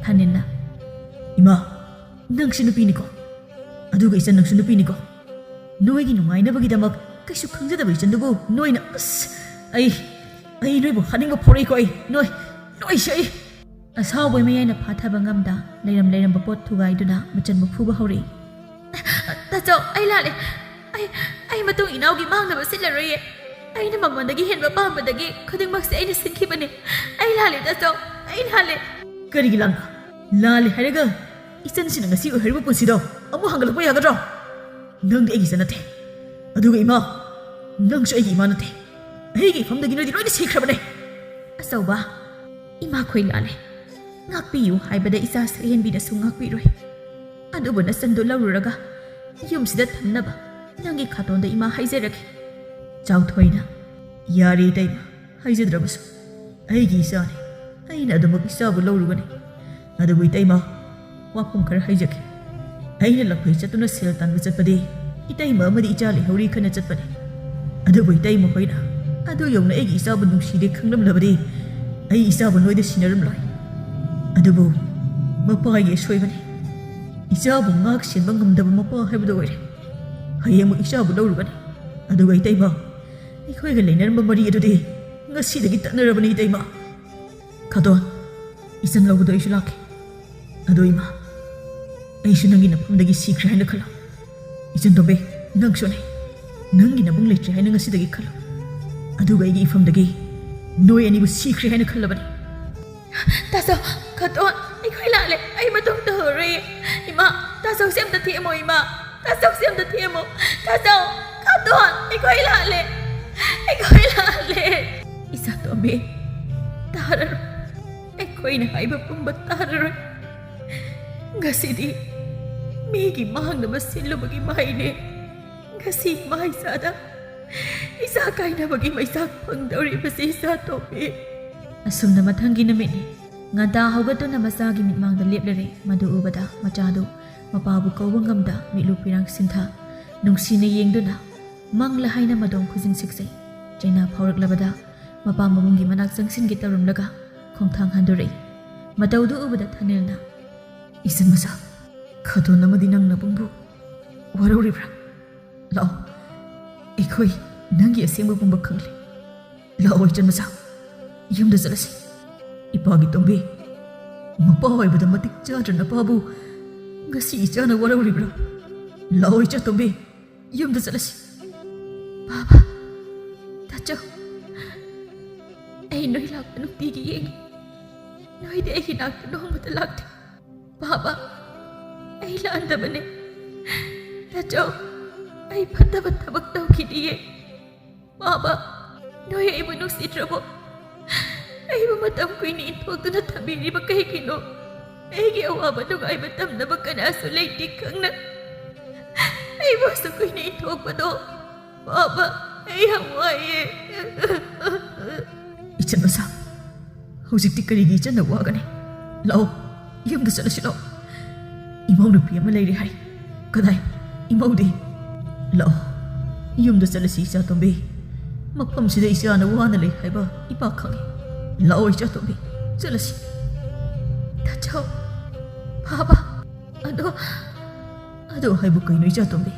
ꯊꯥꯅꯤꯜꯅ, "ꯏꯃꯥ, ꯅꯪꯁꯨ ꯅꯨꯄꯤꯅꯤꯀꯣ? ꯑꯗꯨꯒ ꯏꯆꯟ ꯅꯪꯁꯨ ꯅꯨꯄꯤꯅꯤꯀꯣ? ꯅꯣꯏꯒꯤ ꯅꯨꯡꯉꯥꯏꯅꯕꯒꯤꯗꯃꯛ ꯀꯩꯁꯨ ꯈꯪꯖꯗꯕ ꯏꯆꯟꯗꯨꯕꯨ ꯅꯣꯏꯅ, ꯑꯁ, ꯑꯩ, ꯑꯩ ꯅꯣꯏꯕꯨ ꯍꯥꯠꯅꯤꯡꯕ ꯐꯥꯎꯔꯛꯏꯀꯣ꯫ ꯑꯩ, ꯅꯣꯏ, ꯅꯣꯏꯁꯦ ꯑꯩ"꯫ ꯑꯁꯥꯎꯕꯩ ꯃꯌꯥꯏꯅ ꯐꯥꯊꯕ ꯉꯝꯗ ꯂꯩꯔꯝ ꯂꯩꯔꯝꯕ ꯄꯣꯠ ꯊꯨꯒꯥꯏꯗꯨꯅ ꯃꯆꯟꯕꯨ ꯐꯨꯕ ꯍꯧꯔꯛꯏ꯫ "ꯇꯥꯆꯧ, ꯑꯩ ꯂꯥꯜꯂꯦ꯫ ꯑꯩ, ꯑꯩ ꯃꯇꯨꯡ ꯏꯅꯥꯎꯒꯤ ꯃꯥꯡꯅꯕ ꯁꯤꯜꯂꯔꯣꯏꯌꯦ꯫ ꯑꯩꯅ ꯃꯉꯣꯟꯗꯒꯤ ꯍꯦꯟꯕ ꯄꯥꯝꯕꯗꯒꯤ ꯈꯨꯗꯤꯡꯃꯛꯁꯦ ꯑꯩꯅ ꯁꯤꯟꯈꯤꯕꯅꯦ꯫ ꯑꯩ ꯂꯥꯜꯂꯦ ꯇꯥꯆꯧ, ꯑꯩ ꯂꯥꯜꯂꯦ"꯫ "ꯀꯔꯤꯒꯤ ꯂꯥꯟꯕ? ꯂꯥꯜꯂꯦ ꯍꯥꯏꯔꯒ ꯏꯆꯟꯁꯤꯅ ꯉꯁꯤ ꯑꯣꯏꯍꯧꯔꯤꯕ ꯄꯨꯟꯁꯤꯗꯣ ꯑꯃꯨꯛ ꯍꯟꯒꯠꯂꯛꯄ ꯌꯥꯒꯗ꯭ꯔꯣ? ꯅꯪꯗꯤ ꯑꯩꯒꯤ ꯏꯆꯟ ꯅꯠꯇꯦ꯫ ꯑꯗꯨꯒ ꯏꯃꯥ, ꯅꯪꯁꯨ ꯑꯩꯒꯤ ꯏꯃꯥ ꯅꯠꯇꯦ꯫ ꯑꯩꯒꯤ ꯏꯐꯝꯗꯒꯤ ꯅꯣꯏꯗꯤ ꯂꯣꯏꯅ ꯁꯤꯈ꯭ꯔꯕꯅꯦ"꯫ "ꯑꯆꯧꯕ, ꯏꯃꯥꯈꯣꯏ ꯂꯥꯜꯂꯦ꯫ ꯉꯥꯛꯄꯤꯌꯨ ꯍꯥꯏꯕꯗ ꯏꯆꯥ ꯁꯛꯍꯦꯟꯕꯤꯅꯁꯨ ꯉꯥꯛꯄꯤꯔꯣꯏ꯫ ꯑꯗꯨꯕꯨ ꯅꯆꯟꯗꯨ ꯂꯧꯔꯨꯔꯒ ꯌꯨꯝꯁꯤꯗ ꯊꯝꯅꯕ ꯅꯪꯒꯤ ꯈꯥꯇꯣꯟꯗ ꯏꯃꯥ ꯍꯥꯏꯖꯔꯒꯦ"꯫ ꯆꯥꯎꯊꯣꯏꯅ, "ꯌꯥꯔꯦ ꯏꯇꯩꯃ, ꯍꯥꯏꯖꯗ꯭ꯔꯕꯁꯨ ꯑꯩꯒꯤ ꯏꯆꯥꯅꯤ꯫ ꯑꯩꯅ ꯑꯗꯨꯃꯛ ꯏꯆꯥꯕꯨ ꯂꯧꯔꯨꯒꯅꯤ꯫ ꯑꯗꯨꯕꯨ ꯏꯇꯩꯃ, ꯋꯥꯐꯝ ꯈꯔ ꯍꯥꯏꯖꯒꯦ꯫ ꯑꯩꯅ ꯂꯝꯐꯩ ꯆꯠꯇꯨꯅ ꯁꯦꯜ ꯇꯥꯟꯕ ꯆꯠꯄꯗꯤ ꯏꯇꯩꯃ ꯑꯃꯗꯤ ꯏꯆꯥ ꯂꯩꯍꯧꯔꯤ ꯈꯟꯅ ꯆꯠꯄꯅꯤ꯫ ꯑꯗꯨꯕꯨ ꯏꯇꯩꯃ ꯍꯣꯏꯅ ꯑꯗꯨ ꯌꯧꯅ ꯑꯩꯒꯤ ꯏꯆꯥꯕꯨ ꯅꯨꯡꯁꯤꯗꯦ ꯈꯪꯂꯝꯂꯕꯗꯤ ꯑꯩ ꯏꯆꯥꯕꯨ ꯅꯣꯏꯗ ꯁꯤꯟꯅꯔꯝꯂꯣꯏ꯫ ꯑꯗꯨꯕꯨ ꯃꯄꯥꯒꯤ ꯑꯁꯣꯏꯕꯅꯤ"꯫ ꯏꯆꯥꯕꯨ ꯉꯥꯛ ꯁꯦꯟꯕ ꯉꯝꯗꯕ ꯃꯄꯥ ꯍꯥꯏꯕꯗꯨ ꯑꯣꯏꯔꯦ꯫ ꯍꯌꯦꯡꯃꯛ ꯏꯆꯥꯕꯨ ꯂꯧꯔꯨꯒꯅꯤ꯫ ꯑꯗꯨꯒ ꯏꯇꯩꯃ, ꯑꯩꯈꯣꯏꯒ ꯂꯩꯅꯔꯝꯕ ꯃꯔꯤ ꯑꯗꯨꯗꯤ ꯉꯁꯤꯗꯒꯤ ꯇꯠꯅꯔꯕꯅꯤ ꯏꯇꯩꯃ꯫ ꯈꯥꯇꯣꯟ, ꯏꯆꯟ ꯂꯧꯕꯗꯣ ꯑꯩꯁꯨ ꯂꯥꯛꯀꯦ꯫ ꯑꯗꯣ ꯏꯃꯥ, ꯑꯩꯁꯨ ꯅꯪꯒꯤ ꯅꯐꯝꯗꯒꯤ ꯁꯤꯈ꯭ꯔꯦ ꯍꯥꯏꯅ ꯈꯜꯂꯣ꯫ ꯏꯆꯟ ꯇꯣꯝꯕꯤ, ꯅꯪꯁꯨꯅꯦ꯫ ꯅꯪꯒꯤ ꯅꯕꯨꯡ ꯂꯩꯇ꯭ꯔꯦ ꯍꯥꯏꯅ ꯉꯁꯤꯗꯒꯤ ꯈꯜꯂꯣ꯫ ꯑꯗꯨꯒ ꯑꯩꯒꯤ ꯏꯐꯝꯗꯒꯤ ꯅꯣꯏ ꯑꯅꯤꯕꯨ ꯁꯤꯈ꯭ꯔꯦ ꯍꯥꯏꯅ ꯈꯜꯂꯕꯅꯤ꯫ ꯇꯥꯆꯧ, ꯈꯥꯇꯣꯟ, ꯑꯩꯈꯣꯏ ꯂꯥꯜꯂꯦ꯫ ꯑꯩ ꯃꯇꯨꯡ ꯇꯧꯔꯔꯣꯏꯌꯦ꯫ ꯏꯃꯥ, ꯇꯥꯆꯧꯁꯦ ꯑꯝꯇ ꯊꯦꯝꯃꯣ, ꯏꯃꯥ꯫ ꯇꯥꯆꯧꯁꯦ ꯑꯝꯇ ꯊꯦꯝꯃꯣ꯫ ꯇꯥꯆꯧ, ꯈꯥꯇꯣꯟ, ꯑꯩꯈꯣꯏ ꯂꯥꯜꯂꯦ꯫ ꯑꯩꯈꯣꯏ ꯂꯥꯜꯂꯦ꯫ ꯏꯆꯥ ꯇꯣꯝꯕꯤ, ꯇꯥꯔꯔꯣꯏ꯫ ꯑꯩꯈꯣꯏꯅ ꯍꯥꯏꯕ ꯄꯨꯝꯕ ꯇꯥꯔꯔꯣꯏ꯫ ꯉꯁꯤꯗꯤ ꯃꯤꯒꯤ ꯃꯥꯡꯅꯕ ꯁꯤꯜꯂꯨꯕꯒꯤ ꯃꯍꯩꯅꯦ꯫ ꯉꯁꯤ ꯏꯃꯥ ꯏꯆꯥꯗ ꯏꯆꯥ ꯀꯥꯏꯅꯕꯒꯤ ꯃꯩꯆꯥꯛ ꯐꯪꯗꯧꯔꯤꯕꯁꯤ ꯏꯆꯥ ꯇꯣꯝꯕꯤ꯫ ꯑꯁꯨꯝꯅ ꯃꯊꯪꯒꯤ ꯅꯨꯃꯤꯠꯅꯤ꯫ ꯉꯟꯇꯥ ꯍꯧꯒꯠꯇꯨꯅ ꯃꯆꯥꯒꯤ ꯃꯤꯠꯃꯥꯡꯗ ꯂꯦꯞꯂꯔꯦ꯫ ꯃꯗꯨ ꯎꯕꯗ ꯃꯆꯥꯗꯨ ꯃꯄꯥꯕꯨ ꯀꯧꯕ ꯉꯝꯗ ꯃꯤꯠꯂꯨ ꯄꯤꯔꯥꯡ ꯁꯤꯟꯊ ꯅꯨꯡꯁꯤꯅ ꯌꯦꯡꯗꯨꯅ ꯃꯪꯂ ꯍꯥꯏꯅ ꯃꯗꯣꯝ ꯈꯨꯖꯤꯟ ꯁꯤꯛꯆꯩ꯫ ꯆꯩꯅꯥ ꯐꯥꯎꯔꯛꯂꯕꯗ ꯃꯄꯥ ꯃꯕꯨꯡꯒꯤ ꯃꯅꯥꯛ ꯆꯪꯁꯤꯟꯒꯦ ꯇꯧꯔꯝꯂꯒ ꯈꯣꯡꯊꯥꯡ ꯍꯟꯗꯣꯔꯛꯏ꯫ ꯃꯇꯧꯗꯨ ꯎꯕꯗ ꯊꯥꯅꯤꯜꯅ, "ꯏꯆꯟ ꯃꯆꯥ, ꯈꯥꯇꯣꯟ ꯑꯃꯗꯤ ꯅꯪ ꯅꯕꯨꯡꯕꯨ ꯋꯥꯔꯧꯔꯤꯕ꯭ꯔꯥ? ꯂꯥꯛꯑꯣ, ꯑꯩꯈꯣꯏ ꯅꯪꯒꯤ ꯑꯁꯦꯡꯕ ꯄꯨꯝꯕ ꯈꯪꯂꯦ꯫ ꯂꯥꯛꯑꯣ ꯏꯆꯟ ꯃꯆꯥ, ꯌꯨꯝꯗ ꯆꯠꯂꯁꯤ꯫ ꯏꯄꯥꯒꯤ ꯇꯣꯝꯕꯤ, ꯃꯄꯥ ꯑꯣꯏꯕꯗ ꯃꯇꯤꯛ ꯆꯥꯗ꯭ꯔ ꯅꯄꯥꯕꯨ ꯉꯁꯤ ꯏꯆꯥꯅ ꯋꯥꯔꯧꯔꯤꯕ꯭ꯔꯥ? ꯂꯥꯛꯑꯣ ꯏꯆꯥ ꯇꯣꯝꯕꯤ, ꯌꯨꯝꯗ ꯆꯠꯂꯁꯤ꯫" ꯕꯥꯕꯥ, ꯇꯥꯆꯧ, ꯑꯩ ꯅꯣꯏ ꯂꯥꯛꯄ ꯅꯨꯡꯇꯤꯒꯤ ꯌꯦꯡꯉꯤ꯫ ꯅꯣꯏꯗꯤ ꯑꯩꯒꯤ ꯅꯥꯛꯇ ꯅꯣꯡꯃꯇ ꯂꯥꯛꯇꯦ꯫ ꯕꯥꯕꯥ, ꯑꯩ ꯂꯥꯟꯗꯕꯅꯦ꯫ ꯇꯥꯆꯧ, ꯑꯩ ꯐꯠꯇꯕ ꯊꯕꯛ ꯇꯧꯈꯤꯗꯤꯌꯦ꯫ ꯕꯥꯕꯥ, ꯅꯣꯏ ꯑꯩꯕꯨ ꯅꯨꯡꯁꯤꯗ꯭ꯔꯕꯣ? ꯑꯩꯕꯨ ꯃꯇꯝ ꯀꯨꯏꯅ ꯏꯟꯊꯣꯛꯇꯨꯅ ꯊꯝꯕꯤꯔꯤꯕ ꯀꯩꯒꯤꯅꯣ? ꯑꯩꯒꯤ ꯑꯋꯥꯕ ꯅꯨꯡꯉꯥꯏꯕ ꯇꯝꯅꯕ ꯀꯅꯥꯁꯨ ꯂꯩꯇꯦ ꯈꯪꯅ ꯑꯩꯕꯨ ꯑꯁꯨꯛ ꯀꯨꯏꯅ ꯏꯟꯊꯣꯛꯄꯗꯣ꯫ ꯕꯥꯕꯥ, ꯑꯩ ꯌꯥꯝ ꯋꯥꯏꯌꯦ꯫ ꯏꯆꯟ ꯃꯆꯥ, ꯍꯧꯖꯤꯛꯇꯤ ꯀꯔꯤꯒꯤ ꯏꯆꯟꯅ ꯋꯥꯒꯅꯤ? ꯂꯥꯛꯑꯣ, ꯌꯨꯝꯗ ꯆꯠꯂꯁꯤ ꯂꯥꯛꯑꯣ꯫ ꯏꯃꯧ ꯅꯨꯄꯤ ꯑꯃ ꯂꯩꯔꯦ ꯍꯥꯏ꯫ ꯀꯗꯥꯏ? ꯏꯃꯧꯗꯤ? ꯂꯥꯛꯑꯣ, ꯌꯨꯝꯗ ꯆꯠꯂꯁꯤ ꯏꯆꯥ ꯇꯣꯝꯕꯤ꯫ ꯃꯐꯝꯁꯤꯗ ꯏꯆꯥꯅ ꯋꯥꯅ ꯂꯩ ꯍꯥꯏꯕ ꯏꯄꯥ ꯈꯪꯉꯤ꯫ ꯂꯥꯛꯑꯣ ꯏꯆꯥ ꯇꯣꯝꯕꯤ, ꯆꯠꯂꯁꯤ꯫ ꯇꯥꯆꯧ, ꯕꯥꯕꯥ, ꯑꯗꯣ ꯑꯗꯨ ꯍꯥꯏꯕꯨ ꯀꯩꯅꯣ, ꯏꯆꯥꯇꯣꯝꯕꯤ?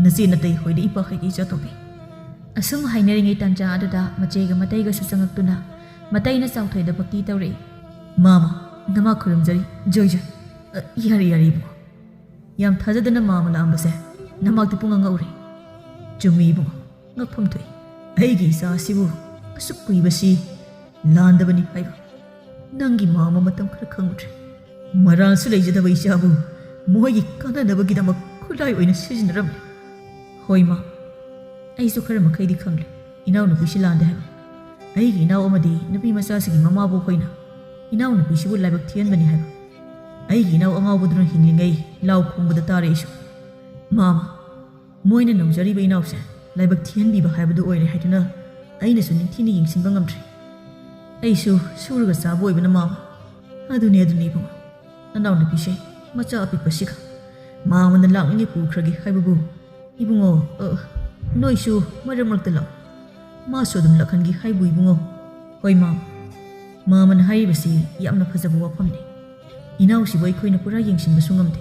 ꯅꯆꯦ ꯅꯇꯩ ꯍꯣꯏꯗ ꯏꯄꯥ ꯍꯥꯏꯒꯦ, ꯏꯆꯥꯇꯣꯝꯕꯤ꯫ ꯑꯁꯨꯝ ꯍꯥꯏꯅꯔꯤꯉꯩ ꯇꯥꯟꯖꯥ ꯑꯗꯨꯗ ꯃꯆꯦꯒ ꯃꯇꯩꯒꯁꯨ ꯆꯪꯉꯛꯇꯨꯅ ꯃꯇꯩꯅ ꯆꯥꯎꯊꯣꯏꯗ ꯚꯛꯇꯤ ꯇꯧꯔꯛꯏ꯫ "ꯃꯥꯃ, ꯅꯃꯥ ꯈꯨꯔꯨꯝꯖꯔꯤ꯫ ꯖꯣꯏ ꯖꯣꯏ꯫ ꯑ, ꯌꯥꯔꯦ, ꯌꯥꯔꯦ ꯏꯕꯨꯡꯉꯣ꯫ ꯌꯥꯝ ꯊꯥꯖꯗꯅ ꯃꯥꯃ ꯂꯥꯛꯑꯝꯕꯁꯦ ꯅꯃꯥꯛꯇꯤ ꯄꯨꯡꯉꯛ ꯉꯛꯎꯔꯦ꯫ ꯆꯨꯝꯃꯤ ꯏꯕꯨꯡꯉꯣ, ꯉꯛꯐꯝ ꯊꯣꯛꯏ꯫ ꯑꯩꯒꯤ ꯏꯆꯥ ꯑꯁꯤꯕꯨ ꯑꯁꯨꯛ ꯀꯨꯏꯕꯁꯤ ꯂꯥꯟꯗꯕꯅꯤ ꯍꯥꯏꯕ꯫ ꯅꯪꯒꯤ ꯃꯥꯃ ꯃꯇꯝ ꯈꯔ ꯈꯪꯉꯨꯗ꯭ꯔꯦ꯫ ꯃꯔꯥꯜꯁꯨ ꯂꯩꯖꯗꯕ ꯏꯆꯥꯕꯨ ꯃꯣꯏꯒꯤ ꯀꯥꯟꯅꯅꯕꯒꯤꯗꯃꯛ ꯈꯨꯠꯂꯥꯏ ꯑꯣꯏꯅ ꯁꯤꯖꯤꯟꯅꯔꯝꯂꯦ꯫" "ꯍꯣꯏ ꯃꯥ, ꯑꯩꯁꯨ ꯈꯔ ꯃꯈꯩꯗꯤ ꯈꯪꯂꯦ ꯏꯅꯥꯎꯅꯨꯄꯤꯁꯤ ꯂꯥꯟꯗꯦ ꯍꯥꯏꯕ꯫ ꯑꯩꯒꯤ ꯏꯅꯥꯎ ꯑꯃꯗꯤ ꯅꯨꯄꯤ ꯃꯆꯥꯁꯤꯒꯤ ꯃꯃꯥꯕꯨ ꯑꯩꯈꯣꯏꯅ ꯏꯅꯥꯎꯅꯨꯄꯤꯁꯤꯕꯨ ꯂꯥꯏꯕꯛ ꯊꯤꯍꯟꯕꯅꯤ ꯍꯥꯏꯕ ꯑꯩꯒꯤ ꯏꯅꯥꯎ ꯑꯉꯥꯎꯕꯗꯨꯅ ꯍꯤꯡꯂꯤꯉꯩ ꯂꯥꯎ ꯈꯣꯡꯕꯗ ꯇꯥꯔꯦ ꯑꯩꯁꯨ꯫ ꯃꯥꯃ, ꯃꯣꯏꯅ ꯅꯧꯖꯔꯤꯕ ꯏꯅꯥꯎꯁꯦ ꯂꯥꯏꯕꯛ ꯊꯤꯍꯟꯕꯤꯕ ꯍꯥꯏꯕꯗꯨ ꯑꯣꯏꯔꯦ ꯍꯥꯏꯗꯨꯅ ꯑꯩꯅꯁꯨ ꯅꯤꯡꯊꯤꯅ ꯌꯦꯡꯁꯤꯟꯕ ꯉꯝꯗ꯭ꯔꯦ꯫ ꯑꯩꯁꯨ ꯁꯨꯔꯒ ꯆꯥꯕ ꯑꯣꯏꯕꯅ ꯃꯥꯃ꯫ ꯑꯗꯨꯅꯤ, ꯑꯗꯨꯅꯤ ꯏꯕꯨꯡꯉꯣ, ꯅꯅꯥꯎꯅꯨꯄꯤꯁꯦ ꯃꯆꯥ ꯑꯄꯤꯛꯄꯁꯤꯒ ꯃꯥꯃꯅ ꯂꯥꯛꯅꯤꯡꯉꯦ ꯄꯨꯈ꯭ꯔꯒꯦ ꯍꯥꯏꯕꯕꯨ ꯏꯕꯨꯡꯉꯣ, ꯑ, ꯅꯣꯏꯁꯨ ꯃꯔꯛ ꯃꯔꯛꯇ ꯂꯥꯛꯑꯣ꯫ ꯃꯥꯁꯨ ꯑꯗꯨꯝ ꯂꯥꯛꯍꯟꯒꯦ ꯍꯥꯏꯕꯨ ꯏꯕꯨꯡꯉꯣ꯫ ꯍꯣꯏ ꯃꯥ, ꯃꯥꯃꯅ ꯍꯥꯏꯔꯤꯕꯁꯤ ꯌꯥꯝꯅ ꯐꯖꯕ ꯋꯥꯐꯝꯅꯤ꯫ ꯏꯅꯥꯎꯁꯤꯕꯨ ꯑꯩꯈꯣꯏꯅ ꯄꯨꯔꯥ ꯌꯦꯡꯁꯤꯟꯕꯁꯨ ꯉꯝꯗꯦ꯫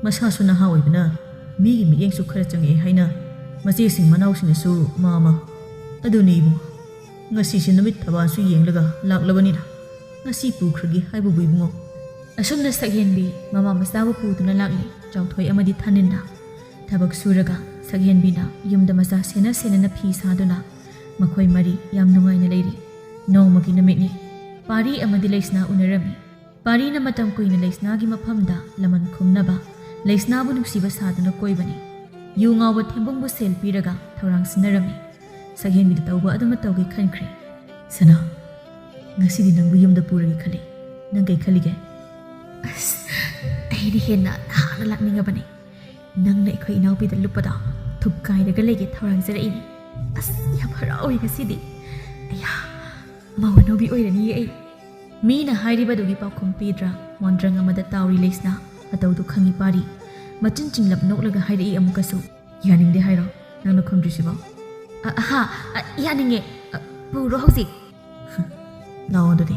ꯃꯁꯥꯁꯨ ꯅꯍꯥ ꯑꯣꯏꯕꯅ ꯃꯤꯒꯤ ꯃꯤꯠꯌꯦꯡꯁꯨ ꯈꯔ ꯆꯪꯉꯛꯑꯦ ꯍꯥꯏꯅ ꯃꯆꯦꯁꯤꯡ ꯃꯅꯥꯎꯁꯤꯡꯅꯁꯨ ꯃꯥꯃ꯫ ꯑꯗꯨꯅꯤ ꯏꯕꯨꯡꯉꯣ, ꯉꯁꯤꯁꯦ ꯅꯨꯃꯤꯠ ꯊꯕꯥꯜꯁꯨ ꯌꯦꯡꯂꯒ ꯂꯥꯛꯂꯕꯅꯤꯅ ꯉꯁꯤ ꯄꯨꯈ꯭ꯔꯒꯦ ꯍꯥꯏꯕꯕꯨ ꯏꯕꯨꯡꯉꯣ꯫ ꯑꯁꯨꯝꯅ ꯁꯛꯍꯦꯟꯕꯤ ꯃꯃꯥ ꯃꯆꯥꯕꯨ ꯄꯨꯗꯨꯅ ꯂꯥꯛꯂꯤ꯫ ꯆꯥꯎꯊꯣꯏ ꯑꯃꯗꯤ ꯊꯥꯅꯤꯟꯅ ꯊꯕꯛ ꯁꯨꯔꯒ ꯁꯛꯍꯦꯟꯕꯤꯅ ꯌꯨꯝꯗ ꯃꯆꯥ ꯁꯦꯟꯅ ꯁꯦꯟꯅꯅ ꯐꯤ ꯁꯥꯗꯨꯅ ꯃꯈꯣꯏ ꯃꯔꯤ ꯌꯥꯝ ꯅꯨꯡꯉꯥꯏꯅ ꯂꯩꯔꯤ꯫ ꯅꯣꯡꯃꯒꯤ ꯅꯨꯃꯤꯠꯅꯤ꯫ ꯄꯥꯔꯤ ꯑꯃꯗꯤ ꯂꯩꯁꯅꯥ ꯎꯅꯔꯝꯃꯤ꯫ ꯄꯥꯔꯤꯅ ꯃꯇꯝ ꯀꯨꯏꯅ ꯂꯩꯁꯅꯥꯒꯤ ꯃꯐꯝꯗ ꯂꯃꯟ ꯈꯨꯝꯅꯕ ꯂꯩꯁꯅꯥꯕꯨ ꯅꯨꯡꯁꯤꯕ ꯁꯥꯗꯨꯅ ꯀꯣꯏꯕꯅꯤ꯫ ꯌꯨ ꯉꯥꯎꯕ ꯊꯦꯝꯕꯨꯡꯕꯨ ꯁꯦꯜ ꯄꯤꯔꯒ ꯊꯧꯔꯥꯡ ꯁꯤꯟꯅꯔꯝꯃꯤ꯫ ꯁꯛꯍꯦꯟꯕꯤꯗ ꯇꯧꯕ ꯑꯗꯨꯃꯛ ꯇꯧꯒꯦ ꯈꯟꯈ꯭ꯔꯦ꯫ "ꯁꯅꯥ, ꯉꯁꯤꯗꯤ ꯅꯪꯕꯨ ꯌꯨꯝꯗ ꯄꯨꯔꯒꯦ ꯈꯜꯂꯤ꯫ ꯅꯪ ꯀꯩ ꯈꯜꯂꯤꯒꯦ?" "ꯑꯁ, ꯑꯩꯗꯤ ꯍꯦꯟꯅ ꯅꯍꯥꯟꯅ ꯂꯥꯛꯅꯤꯡꯉꯕꯅꯤ꯫ ꯅꯪꯅ ꯑꯩꯈꯣꯏ ꯏꯅꯥꯎꯄꯤꯗ ꯂꯨꯞꯄꯗ ꯊꯨꯞꯀꯥꯏꯔꯒ ꯂꯩꯒꯦ ꯊꯧꯔꯥꯡꯖꯔꯛꯏꯅꯤ꯫ ꯑꯁ, ꯌꯥꯝ ꯍꯔꯥꯎꯋꯦ ꯉꯁꯤꯗꯤ꯫ ꯑꯌꯥ, ꯃꯧ ꯑꯅꯧꯕꯤ ꯑꯣꯏꯔꯅꯤꯌꯦ ꯑꯩ꯫" ꯃꯤꯅ ꯍꯥꯏꯔꯤꯕꯗꯨꯒꯤ ꯄꯥꯎꯈꯨꯝ ꯄꯤꯗ꯭ꯔꯥ ꯋꯥꯟꯗ꯭ꯔꯪ ꯑꯃꯗ ꯇꯥꯎꯔꯤ ꯂꯩꯁꯅꯥ꯫ ꯃꯇꯧꯗꯨ ꯈꯪꯉꯤ ꯄꯥꯔꯤ꯫ ꯃꯆꯤꯟ ꯆꯤꯡꯂꯞ ꯅꯣꯛꯂꯒ ꯍꯥꯏꯔꯛꯏ ꯑꯃꯨꯛꯀꯁꯨ꯫ "ꯌꯥꯅꯤꯡꯗꯦ ꯍꯥꯏꯔꯣ ꯅꯪꯅ ꯈꯨꯝꯗ꯭ꯔꯤꯁꯤꯕꯣ?" "ꯑ-, ꯑꯍꯥ, ꯑ, ꯌꯥꯅꯤꯡꯉꯦ꯫ ꯑ, ꯄꯨꯔꯣ ꯍꯧꯖꯤꯛ꯫" "ꯂꯥꯛꯑꯣ ꯑꯗꯨꯗꯤ,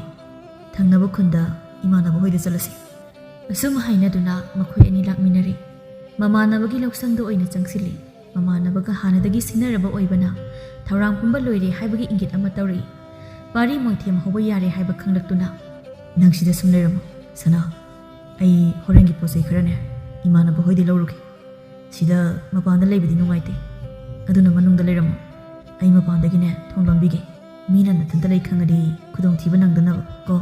ꯊꯪꯅꯕ ꯈꯨꯟꯗ ꯏꯃꯥꯟꯅꯕ ꯍꯣꯏꯗ ꯆꯠꯂꯁꯤ꯫" ꯑꯁꯨꯝ ꯍꯥꯏꯅꯗꯨꯅ ꯃꯈꯣꯏ ꯑꯅꯤ ꯂꯥꯛꯃꯤꯟꯅꯔꯦ꯫ ꯃꯃꯥꯟꯅꯕꯒꯤ ꯂꯧꯁꯪꯗ ꯑꯣꯏꯅ ꯆꯪꯁꯤꯜꯂꯤ꯫ ꯃꯃꯥꯟꯅꯕꯒ ꯍꯥꯟꯅꯗꯒꯤ ꯁꯤꯟꯅꯔꯕ ꯑꯣꯏꯕꯅ ꯊꯧꯔꯥꯡ ꯄꯨꯝꯕ ꯂꯣꯏꯔꯦ ꯍꯥꯏꯕꯒꯤ ꯏꯪꯒꯤꯠ ꯑꯃ ꯇꯧꯔꯛꯏ꯫ ꯄꯥꯔꯤ ꯃꯣꯏꯊꯦꯝ ꯍꯧꯕ ꯌꯥꯔꯦ ꯍꯥꯏꯕ ꯈꯪꯂꯛꯇꯨꯅ, "ꯅꯪ ꯁꯤꯗ ꯁꯨꯝ ꯂꯩꯔꯝꯃꯣ, ꯁꯅꯥ꯫ ꯑꯩ ꯍꯣꯔꯦꯟꯒꯤ ꯄꯣꯠ ꯆꯩ ꯈꯔꯅꯦ ꯏꯃꯥꯟꯅꯕ ꯍꯣꯏꯗꯩ ꯂꯧꯔꯨꯒꯦ꯫ ꯁꯤꯗ ꯃꯄꯥꯟꯗ ꯂꯩꯕꯗꯤ ꯅꯨꯡꯉꯥꯏꯇꯦ, ꯑꯗꯨꯅ ꯃꯅꯨꯡꯗ ꯂꯩꯔꯝꯃꯣ꯫ ꯑꯩ ꯃꯄꯥꯟꯗꯒꯤꯅꯦ ꯊꯣꯡ ꯂꯣꯟꯕꯤꯒꯦ꯫ ꯃꯤꯅ ꯅꯊꯟꯇ ꯂꯩ ꯈꯪꯉꯗꯤ ꯈꯨꯗꯣꯡꯊꯤꯕ ꯅꯪꯗꯅꯕ ꯀꯣ꯫"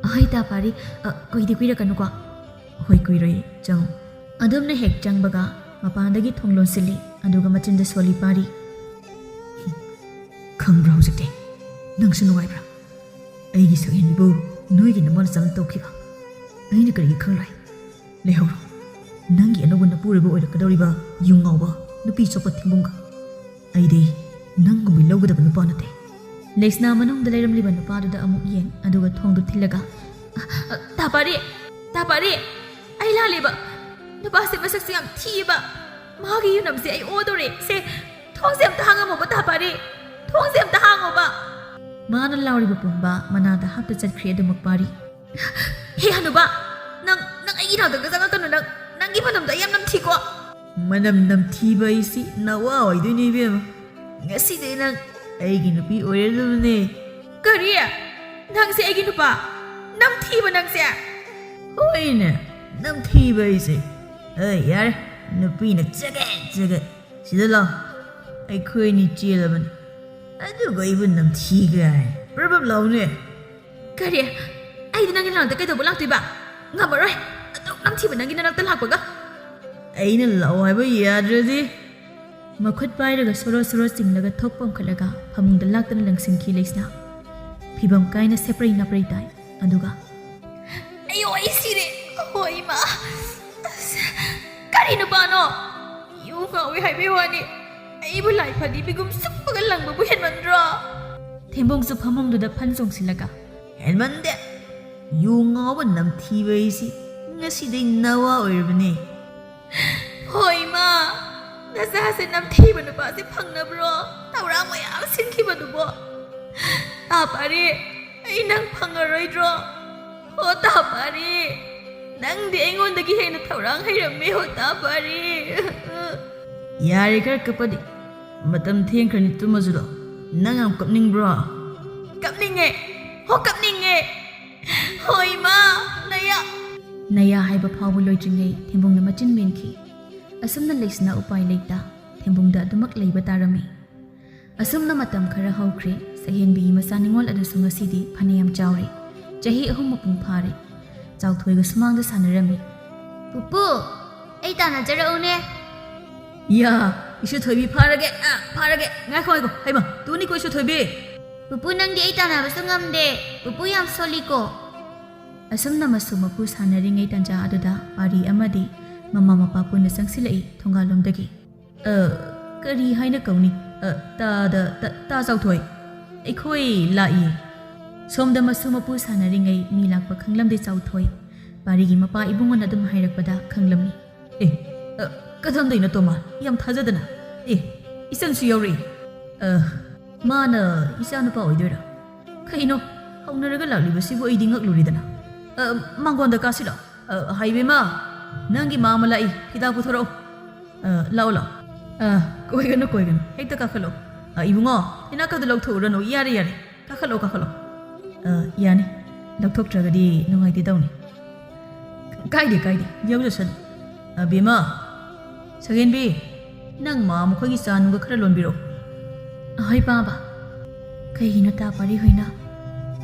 "ꯑꯍꯣꯏ ꯇꯥ ꯄꯥꯔꯤ, ꯑ, ꯀꯨꯏꯗꯤ ꯀꯨꯏꯔꯛꯀꯅꯨꯀꯣ꯫" "ꯍꯣꯏ, ꯀꯨꯏꯔꯣꯏ, ꯆꯪꯉꯣ꯫" ꯑꯗꯨꯝꯅ ꯍꯦꯛ ꯆꯪꯕꯒ ꯃꯄꯥꯟꯗꯒꯤ ꯊꯣꯡ ꯂꯣꯟꯁꯤꯜꯂꯤ, ꯑꯗꯨꯒ ꯃꯆꯤꯟꯗ ꯁꯣꯜꯂꯤ ꯄꯥꯔꯤ꯫ "ꯈꯪꯕ꯭ꯔꯥ ꯍꯧꯖꯤꯛꯇꯤ? ꯅꯪꯁꯨ ꯅꯨꯡꯉꯥꯏꯕ꯭ꯔꯥ? ꯑꯩꯒꯤ ꯁꯛꯍꯦꯟꯕꯤꯕꯨ ꯅꯣꯏꯒꯤ ꯅꯃꯥꯅ ꯆꯥꯅ ꯇꯧꯈꯤꯕ ꯑꯩꯅ ꯀꯔꯤꯒꯤ ꯈꯪꯂꯣꯏ? ꯂꯩꯍꯧꯔꯣ, ꯅꯪꯒꯤ ꯑꯅꯧꯕ ꯅꯄꯨꯔꯣꯏꯕ ꯑꯣꯏꯔꯛꯀꯗꯧꯔꯤꯕ ꯌꯨ ꯉꯥꯎꯕ, ꯅꯨꯄꯤ ꯆꯣꯞꯄ ꯊꯤꯡꯕꯨꯡꯒ꯫ ꯑꯩꯗꯤ ꯅꯪꯒꯨꯝꯕꯤ ꯂꯧꯒꯗꯕ ꯅꯨꯄꯥ ꯅꯠꯇꯦ꯫" ꯂꯩꯁꯅꯥ ꯃꯅꯨꯡꯗ ꯂꯩꯔꯝꯂꯤꯕ ꯅꯨꯄꯥꯗꯨꯗ ꯑꯃꯨꯛ ꯌꯦꯡ, ꯑꯗꯨꯒ ꯊꯣꯡꯗꯨ ꯊꯤꯜꯂꯒ, "ꯑ, ꯑ, ꯇꯥ ꯄꯥꯔꯤ, ꯇꯥ ꯄꯥꯔꯤ, ꯑꯩ ꯂꯥꯜꯂꯦꯕ꯫ ꯅꯨꯄꯥꯁꯦ ꯃꯁꯛꯁꯨ ꯌꯥꯝ ꯊꯤꯌꯦꯕ꯫ ꯃꯥꯒꯤ ꯌꯨꯅꯝꯁꯦ ꯑꯩ ꯑꯣꯗꯧꯔꯦ꯫ ꯁꯦ, ꯊꯣꯡꯁꯦ ꯑꯝꯇ ꯍꯥꯡꯉꯝꯃꯣꯕ, ꯇꯥ ꯄꯥꯔꯤ꯫ ꯊꯣꯡꯁꯦ ꯑꯝꯇ ꯍꯥꯡꯉꯣꯕ꯫" ꯃꯥꯅ ꯂꯥꯎꯔꯤꯕ ꯄꯨꯝꯕ ꯃꯅꯥꯗ ꯍꯥꯞꯇ ꯆꯠꯈ꯭ꯔꯦ ꯑꯗꯨꯃꯛ ꯄꯥꯔꯤ꯫ "ꯍꯦ ꯍꯅꯨꯕꯥ, ꯅꯪ, ꯅꯪ ꯑꯩꯒꯤ ꯅꯥꯛꯇꯒ ꯆꯪꯉꯛꯀꯅꯨ꯫ ꯅꯪ, ꯅꯪꯒꯤ ꯃꯅꯝꯗꯣ ꯑꯩ ꯌꯥꯝ ꯅꯝꯊꯤꯀꯣ꯫" "ꯃꯅꯝ ꯅꯝꯊꯤꯕ ꯑꯩꯁꯤ ꯅꯋꯥ ꯑꯣꯏꯗꯣꯏꯅꯦ ꯏꯕꯦꯝꯃ꯫ ꯉꯁꯤꯗꯩ ꯅꯪ ꯑꯩꯒꯤ ꯅꯨꯄꯤ ꯑꯣꯏꯔꯗꯕꯅꯦ꯫" "ꯀꯔꯤ? ꯅꯪꯁꯦ ꯑꯩꯒꯤ ꯅꯨꯄꯥ? ꯅꯝꯊꯤꯕ ꯅꯪꯁꯦ!" "ꯍꯣꯏꯅꯦ, ꯅꯝꯊꯤꯕ ꯑꯩꯁꯦ꯫ ꯑꯦ, ꯌꯥꯔꯦ, ꯅꯨꯄꯤꯅ ꯆꯒꯠ ꯆꯒꯠ꯫ ꯁꯤꯗ ꯂꯥꯎ, ꯑꯩꯈꯣꯏꯅꯤ ꯆꯦꯜꯂꯕꯅꯤ꯫ ꯑꯗꯨꯒ ꯑꯩꯕꯨ ꯅꯝꯊꯤꯒ ꯍꯥꯏ꯫ ꯄ꯭ꯔꯞ ꯄ꯭ꯔꯞ ꯂꯥꯎꯅꯦ꯫" "ꯀꯔꯤ? ꯑꯩꯗꯤ ꯅꯪꯒꯤ ꯅꯥꯛꯇ ꯀꯩꯗꯧꯕ ꯂꯥꯛꯇꯣꯏꯕ? ꯉꯝꯃꯔꯣꯏ, ꯑꯗꯨꯛ ꯅꯝꯊꯤꯕ ꯅꯪꯒꯤ ꯅꯅꯥꯛꯇ ꯂꯥꯛꯄꯒ꯫" "ꯑꯩꯅ ꯂꯥꯛꯑꯣ ꯍꯥꯏꯕ ꯌꯥꯗ꯭ꯔꯗꯤ?" ꯃꯈꯨꯠ ꯄꯥꯏꯔꯒ ꯁꯣꯔꯣ ꯁꯣꯔꯣ ꯆꯤꯡꯂꯒ ꯊꯣꯛ ꯄꯣꯝꯈꯠꯂꯒ ꯐꯃꯨꯡꯗ ꯂꯥꯛꯇꯅ ꯂꯪꯁꯤꯟꯈꯤ ꯂꯩꯁꯅꯥ꯫ ꯐꯤꯕꯝ ꯀꯥꯏꯅ ꯁꯦꯄ꯭ꯔꯩ ꯅꯥꯄ꯭ꯔꯩ ꯇꯥꯏ꯫ ꯑꯗꯨꯒ, "ꯑꯌꯣ, ꯑꯩ ꯁꯤꯔꯦ꯫ ꯑꯍꯣ, ꯏꯃꯥ꯫ ꯑꯁ, ꯀꯔꯤ ꯅꯨꯄꯥꯅꯣ? ꯌꯨ ꯉꯥꯎꯏ ꯍꯥꯏꯕꯩ ꯋꯥꯅꯤ꯫ ꯑꯩꯕꯨ ꯂꯥꯏ ꯐꯗꯤ ꯄꯤꯒꯨꯝ ꯁꯨꯞꯄꯒ ꯂꯪꯕꯕꯨ ꯍꯦꯟꯃꯟꯗ꯭ꯔꯣ?" ꯊꯦꯝꯕꯣꯡꯁꯨ ꯐꯃꯨꯡꯗꯨꯗ ꯐꯟ ꯆꯣꯡꯁꯤꯜꯂꯒ, "ꯍꯦꯟꯃꯟꯗꯦ꯫ ꯌꯨ ꯉꯥꯎꯕ ꯅꯝꯊꯤꯕ ꯑꯩꯁꯤ ꯉꯁꯤꯗꯩ ꯅꯋꯥ ꯑꯣꯏꯔꯕꯅꯦ꯫" "ꯍꯣꯏ, ꯏꯃꯥ, ꯅꯆꯥꯁꯦ ꯅꯝꯊꯤꯕ ꯅꯨꯄꯥꯁꯦ ꯐꯪꯅꯕ꯭ꯔꯣ ꯊꯧꯔꯥꯡ ꯃꯌꯥꯝ ꯁꯤꯟꯈꯤꯕꯗꯨꯕꯣ? ꯇꯥ ꯄꯥꯔꯤ, ꯑꯩ ꯅꯪ ꯐꯪꯉꯔꯣꯏꯗ꯭ꯔꯣ? ꯍꯣ, ꯇꯥ ꯄꯥꯔꯤ, ꯅꯪꯗꯤ ꯑꯩꯉꯣꯟꯗꯒꯤ ꯍꯦꯟꯅ ꯊꯧꯔꯥꯡ ꯍꯩꯔꯝꯃꯦ, ꯍꯣ ꯇꯥ ꯄꯥꯔꯤ꯫ ꯌꯥꯔꯦ, ꯈꯔ ꯀꯞꯄꯗꯤ꯫ ꯃꯇꯝ ꯊꯦꯡꯈ꯭ꯔꯅꯤ, ꯇꯨꯝꯃꯁꯤꯔꯣ? ꯅꯪ ꯌꯥꯝ ꯀꯞꯅꯤꯡꯕ꯭ꯔꯣ? ꯀꯞꯅꯤꯡꯉꯦ꯫ ꯍꯣ, ꯀꯞꯅꯤꯡꯉꯦ꯫ ꯍꯣ, ꯏꯃꯥ, ꯅꯌꯥ꯫ ꯅꯌꯥ ꯍꯥꯏꯕ ꯐꯥꯎꯕ ꯂꯣꯏꯗ꯭ꯔꯤꯉꯩ ꯊꯦꯝꯕꯨꯡꯅ ꯃꯆꯤꯟ ꯃꯦꯟꯈꯤ꯫ ꯑꯁꯨꯝꯅ ꯂꯩꯁꯤꯅ ꯎꯄꯥꯏ ꯂꯩꯇ ꯊꯦꯝꯕꯨꯡꯗ ꯑꯗꯨꯃꯛ ꯂꯩꯕ ꯇꯥꯔꯝꯃꯤ꯫ ꯑꯁꯨꯝꯅ ꯃꯇꯝ ꯈꯔ ꯍꯧꯈ꯭ꯔꯦ꯫ ꯁꯛꯍꯦꯟꯕꯤꯒꯤ ꯃꯆꯥ ꯅꯤꯉꯣꯜ ꯑꯗꯨꯁꯨ ꯉꯁꯤꯗꯤ ꯐꯅꯌꯥꯝ ꯆꯥꯎꯔꯦ꯫ ꯆꯍꯤ ꯑꯍꯨꯝ ꯃꯄꯨꯡ ꯐꯥꯔꯦ꯫ ꯆꯥꯎꯊꯣꯏꯒ ꯁꯨꯃꯥꯡꯗ ꯁꯥꯟꯅꯔꯝꯃꯤ꯫ "ꯄꯨꯄꯨ, ꯑꯩ ꯇꯥꯟꯅꯖꯔꯛꯎꯅꯦ?" "ꯌꯥ, ꯏꯁꯨ ꯊꯣꯏꯕꯤ ꯐꯥꯔꯒꯦ, ꯑ, ꯐꯥꯔꯒꯦ꯫ ꯉꯥꯏꯈꯣ, ꯉꯥꯏꯈꯣ꯫ ꯍꯩꯃ, ꯇꯨꯅꯤꯀꯣ ꯏꯁꯨ ꯊꯣꯏꯕꯤ꯫ ꯄꯨꯄꯨ, ꯅꯪꯗꯤ ꯑꯩ ꯇꯥꯟꯅꯕꯁꯨ ꯉꯝꯗꯦ꯫ ꯄꯨꯄꯨ ꯌꯥꯝ ꯁꯣꯜꯂꯤꯀꯣ?" ꯑꯁꯨꯝꯅ ꯃꯁꯨ ꯃꯄꯨ ꯁꯥꯟꯅꯔꯤꯉꯩ ꯇꯥꯟꯖꯥ ꯑꯗꯨꯗ ꯄꯥꯔꯤ ꯑꯃꯗꯤ ꯃꯃꯥ ꯃꯄꯥ ꯄꯨꯟꯅ ꯆꯪꯁꯤꯜꯂꯛꯏ ꯊꯣꯡꯒꯥꯜꯂꯣꯝꯗꯒꯤ꯫ "ꯑ, ꯀꯔꯤ ꯍꯥꯏꯅ ꯀꯧꯅꯤ? ꯑ, ꯇꯥꯗ, ꯇꯥ, ꯇꯥ ꯆꯥꯎꯊꯣꯏ, ꯑꯩꯈꯣꯏ ꯂꯥꯛꯏ꯫" ꯁꯣꯝꯗ ꯃꯁꯨ ꯃꯄꯨ ꯁꯥꯟꯅꯔꯤꯉꯩ ꯃꯤ ꯂꯥꯛꯄ ꯈꯪꯂꯝꯗꯦ ꯆꯥꯎꯊꯣꯏ꯫ ꯄꯥꯔꯤꯒꯤ ꯃꯄꯥ ꯏꯕꯨꯡꯉꯣꯅ ꯑꯗꯨꯝ ꯍꯥꯏꯔꯛꯄꯗ ꯈꯪꯂꯝꯃꯤ꯫ "ꯑꯦ, ꯑ, ꯀꯗꯣꯝꯗꯩꯅꯣ ꯇꯣꯃꯥ? ꯌꯥꯝ ꯊꯥꯖꯗꯅ꯫ ꯑꯦ, ꯏꯆꯟꯁꯨ ꯌꯥꯎꯔꯛꯏ꯫ ꯑ, ꯃꯥꯅ ꯏꯆꯥꯅꯨꯄꯥ ꯑꯣꯏꯗꯣꯏꯔꯥ? ꯀꯩꯅꯣ, ꯍꯧꯅꯔꯒ ꯂꯥꯛꯂꯤꯕꯁꯤꯕꯨ ꯑꯩꯗꯤ ꯉꯛꯂꯨꯔꯤꯗꯅ꯫ ꯑ, ꯃꯥꯡꯒꯣꯟꯗ ꯀꯥꯁꯤꯜꯂꯣ꯫ ꯑ, ꯍꯩꯕꯦꯝꯃ, ꯅꯪꯒꯤ ꯃꯥ ꯑꯃ ꯂꯥꯛꯏ, ꯐꯤꯗꯥ ꯄꯨꯊꯣꯔꯛꯑꯣ꯫ ꯑ, ꯂꯥꯛꯑꯣ, ꯂꯥꯛꯑꯣ꯫ ꯑ, ꯀꯣꯏꯒꯅꯨ, ꯀꯣꯏꯒꯅꯨ, ꯍꯦꯛꯇ ꯀꯥꯈꯠꯂꯣ꯫ ꯑ, ꯏꯕꯨꯡꯉꯣ, ꯏꯅꯥꯛꯀꯗ ꯂꯧꯊꯣꯛꯎꯔꯅꯨ, ꯌꯥꯔꯦ, ꯌꯥꯔꯦ, ꯀꯥꯈꯠꯂꯣ, ꯀꯥꯈꯠꯂꯣ꯫ ꯑ, ꯌꯥꯅꯤ, ꯂꯧꯊꯣꯛꯇ꯭ꯔꯒꯗꯤ ꯅꯨꯡꯉꯥꯏꯇꯦ ꯇꯧꯅꯤ꯫ ꯀꯥꯏꯗꯦ, ꯀꯥꯏꯗꯦ, ꯌꯥꯎꯖꯁꯅꯨ꯫ ꯑ, ꯕꯦꯝꯃ, ꯁꯛꯍꯦꯟꯕꯤ, ꯅꯪ ꯃꯥ ꯃꯈꯣꯏꯒꯤ ꯆꯥ ꯅꯨꯡꯒ ꯈꯔ ꯂꯣꯟꯕꯤꯔꯛꯑꯣ꯫ ꯑꯍꯣꯏ, ꯄꯥꯕ꯫ ꯀꯩꯒꯤꯅꯣ ꯇꯥ ꯄꯥꯔꯤ ꯍꯣꯏꯅ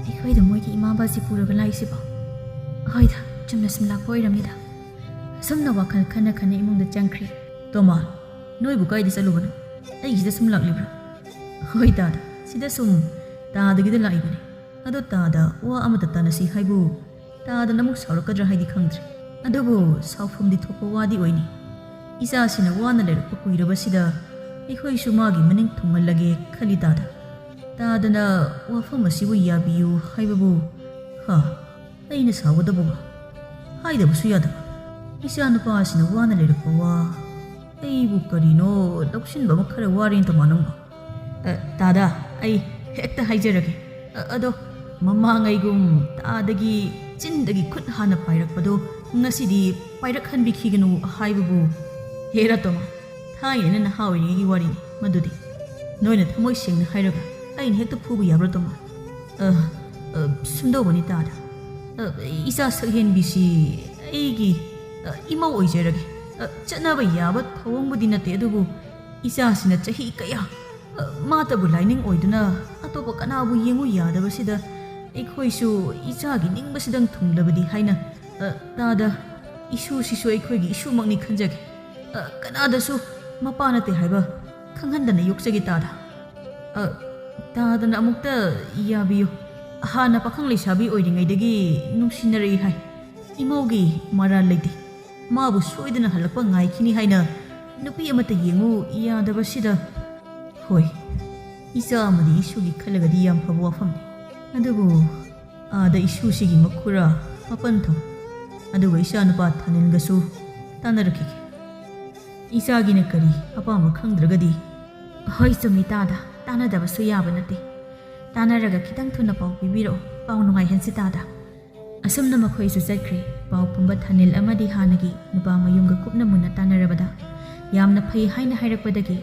ꯑꯩꯈꯣꯏꯗ ꯃꯣꯏꯒꯤ ꯏꯃꯥ ꯕꯥꯖꯤ ꯄꯨꯔꯒ ꯂꯥꯛꯏꯁꯤꯕꯣ? ꯑꯍꯣꯏꯗ, ꯆꯨꯝꯅ ꯁꯨꯝ ꯂꯥꯛꯄ ꯑꯣꯏꯔꯝꯅꯤꯗ꯫ ꯑꯁꯨꯝꯅ ꯋꯥꯈꯜ ꯈꯟꯅ ꯈꯟꯅ ꯏꯃꯨꯡꯗ ꯆꯪꯈ꯭ꯔꯦ꯫ ꯇꯣꯃꯥ, ꯅꯣꯏꯕꯨ ꯀꯥꯏꯗ ꯆꯠꯂꯨꯕꯅꯣ? ꯑꯩꯒꯤꯁꯤꯗ ꯁꯨꯝ ꯂꯥꯛꯂꯤꯕ꯭ꯔꯥ? ꯍꯣꯏ ꯇꯥꯗ, ꯁꯤꯗ ꯁꯨꯝ ꯇꯥꯗꯒꯤꯗ ꯂꯥꯛꯏꯕꯅꯤ꯫ ꯑꯗꯣ ꯇꯥꯗ ꯋꯥ ꯑꯃꯇ ꯇꯥꯟꯅꯁꯤ ꯍꯥꯏꯕꯨ ꯇꯥꯗꯅ ꯑꯃꯨꯛ ꯁꯥꯎꯔꯛꯀꯗ꯭ꯔꯥ ꯍꯥꯏꯗꯤ ꯈꯪꯗ꯭ꯔꯦ꯫ ꯑꯗꯨꯕꯨ ꯁꯥꯎꯐꯝꯗꯤ ꯊꯣꯛꯄ ꯋꯥꯗꯤ ꯑꯣꯏꯅꯤ꯫ ꯏꯆꯥꯁꯤꯅ ꯋꯥꯅ ꯂꯩꯔꯛꯄ ꯀꯨꯏꯔꯕꯁꯤꯗ ꯑꯩꯈꯣꯏꯁꯨ ꯃꯥꯒꯤ ꯃꯅꯤꯡ ꯊꯨꯡꯍꯜꯂꯒꯦ ꯈꯜꯂꯤ ꯇꯥꯗ꯫ ꯇꯥꯗꯅ ꯋꯥꯐꯝ ꯑꯁꯤꯕꯨ ꯌꯥꯕꯤꯌꯨ ꯍꯥꯏꯕꯕꯨ, ꯍꯥ, ꯑꯩꯅ ꯁꯥꯎꯒꯗꯕ ꯋꯥ? ꯍꯥꯏꯗꯕꯁꯨ ꯌꯥꯗꯕ꯫ ꯏꯆꯥ ꯅꯨꯄꯥꯁꯤꯅ ꯋꯥꯅ ꯂꯩꯔꯛꯄ ꯋꯥ꯫ ꯑꯩꯕꯨ ꯀꯔꯤꯅꯣ ꯂꯧꯁꯤꯟꯕ ꯑꯃ ꯈꯔ ꯋꯥꯔꯦꯅ ꯇꯃꯥ ꯅꯪꯕꯣ꯫ ꯑ, ꯇꯥꯗ, ꯑꯩ ꯍꯦꯛꯇ ꯍꯥꯏꯖꯔꯒꯦ꯫ ꯑ, ꯑꯗꯣ ꯃꯃꯥꯡꯉꯩꯒꯨꯝ ꯇꯥꯗꯒꯤ ꯆꯤꯟꯗꯒꯤ ꯈꯨꯠ ꯍꯥꯟꯅ ꯄꯥꯏꯔꯛꯄꯗꯣ ꯉꯁꯤꯗꯤ ꯄꯥꯏꯔꯛꯍꯟꯕꯤꯈꯤꯒꯅꯨ ꯍꯥꯏꯕꯕꯨ꯫ ꯍꯦ ꯔꯇꯣꯃꯥ, ꯊꯥꯏꯅ ꯅꯍꯥ ꯑꯣꯏꯔꯤꯉꯩꯒꯤ ꯋꯥꯔꯤꯅꯤ ꯃꯗꯨꯗꯤ꯫ ꯅꯣꯏꯅ ꯊꯃꯣꯏ ꯁꯦꯡꯅ ꯍꯥꯏꯔꯒ ꯑꯩꯅ ꯍꯦꯛꯇ ꯐꯨꯕ ꯌꯥꯕ꯭ꯔꯥ, ꯇꯣꯃꯥ? ꯑ, ꯑ, ꯁꯨꯝꯗꯧꯕꯅꯤ ꯇꯥꯗ꯫ ꯑ, ꯏꯆꯥ ꯁꯛꯍꯦꯟꯕꯤꯁꯤ ꯑꯩꯒꯤ, ꯑ, ꯏꯃꯧ ꯑꯣꯏꯖꯔꯒꯦ꯫ ꯑ, ꯆꯠꯅꯕ ꯌꯥꯕ ꯊꯧꯑꯣꯡꯕꯨꯗꯤ ꯅꯠꯇꯦ, ꯑꯗꯨꯕꯨ ꯏꯆꯥꯁꯤꯅ ꯆꯍꯤ ꯀꯌꯥ, ꯑ, ꯃꯥꯇꯕꯨ ꯂꯥꯏꯅꯤꯡ ꯑꯣꯏꯗꯨꯅ ꯑꯇꯣꯞꯄ ꯀꯅꯥꯕꯨ ꯌꯦꯡꯉꯨ ꯌꯥꯗꯕꯁꯤꯗ ꯑꯩꯈꯣꯏꯁꯨ ꯏꯆꯥꯒꯤ ꯅꯤꯡꯕꯁꯤꯗꯪ ꯊꯨꯡꯂꯕꯗꯤ ꯍꯥꯏꯅ, ꯑ, ꯇꯥꯗ, ꯏꯁꯨꯁꯤꯁꯨ ꯑꯩꯈꯣꯏꯒꯤ ꯏꯁꯨꯃꯛꯅꯤ ꯈꯟꯖꯒꯦ꯫ ꯑ, ꯀꯅꯥꯗꯁꯨ ꯃꯄꯥ ꯅꯠꯇꯦ ꯍꯥꯏꯕ ꯈꯪꯍꯟꯗꯅ ꯌꯣꯛꯆꯒꯦ ꯇꯥꯗ꯫ ꯑ, ꯇꯥꯗꯅ ꯑꯃꯨꯛꯇ ꯌꯥꯕꯤꯌꯨ꯫ ꯍꯥꯟꯅ ꯄꯥꯈꯪ ꯂꯩꯁꯥꯕꯤ ꯑꯣꯏꯔꯤꯉꯩꯗꯒꯤ ꯅꯨꯡꯁꯤꯅꯔꯛꯏ ꯍꯥꯏ꯫ ꯏꯃꯧꯒꯤ ꯃꯔꯥꯜ ꯂꯩꯇꯦ꯫ ꯃꯥꯕꯨ ꯁꯣꯏꯗꯅ ꯍꯜꯂꯛꯄ ꯉꯥꯏꯈꯤꯅꯤ ꯍꯥꯏꯅ ꯅꯨꯄꯤ ꯑꯃꯠꯇ ꯌꯦꯡꯉꯨ ꯌꯥꯗꯕꯁꯤꯗ꯫ ꯍꯣꯏ, ꯏꯆꯥ ꯑꯃꯗꯤ ꯏꯁꯨꯒꯤ ꯈꯜꯂꯒꯗꯤ ꯌꯥꯝ ꯐꯕ ꯋꯥꯐꯝꯅꯤ꯫ ꯑꯗꯨꯕꯨ ꯑꯥꯗ ꯏꯁꯨꯁꯤꯒꯤ ꯃꯈꯨꯔꯥ ꯃꯄꯟꯊꯧ, ꯑꯗꯨꯒ ꯏꯆꯥꯅꯨꯄꯥ ꯊꯥꯅꯤꯜꯒꯁꯨ ꯇꯥꯟꯅꯔꯛꯈꯤꯒꯦ꯫ ꯏꯆꯥꯒꯤꯅ ꯀꯔꯤ ꯑꯄꯥꯝꯕ ꯈꯪꯗ꯭ꯔꯒꯗꯤ꯫ ꯍꯣꯏ, ꯆꯨꯝꯃꯤ ꯇꯥꯗ, ꯇꯥꯟꯅꯗꯕꯁꯨ ꯌꯥꯕ ꯅꯠꯇꯦ꯫ ꯇꯥꯟꯅꯔꯒ ꯈꯤꯇꯪ ꯊꯨꯅ ꯄꯥꯎ ꯄꯤꯕꯤꯔꯛꯑꯣ, ꯄꯥꯎ ꯅꯨꯡꯉꯥꯏꯍꯟꯁꯤ ꯇꯥꯗ꯫ ꯑꯁꯨꯝꯅ ꯃꯈꯣꯏꯁꯨ ꯆꯠꯈ꯭ꯔꯦ꯫ ꯄꯥꯎ ꯄꯨꯝꯕ ꯊꯥꯅꯤꯜ ꯑꯃꯗꯤ ꯍꯥꯟꯅꯒꯤ ꯅꯨꯄꯥ ꯃꯌꯨꯝꯒ ꯀꯨꯞꯅ ꯃꯨꯟꯅ ꯇꯥꯟꯅꯔꯕꯗ ꯌꯥꯝꯅ ꯐꯩ ꯍꯥꯏꯅ ꯍꯥꯏꯔꯛꯄꯗꯒꯤ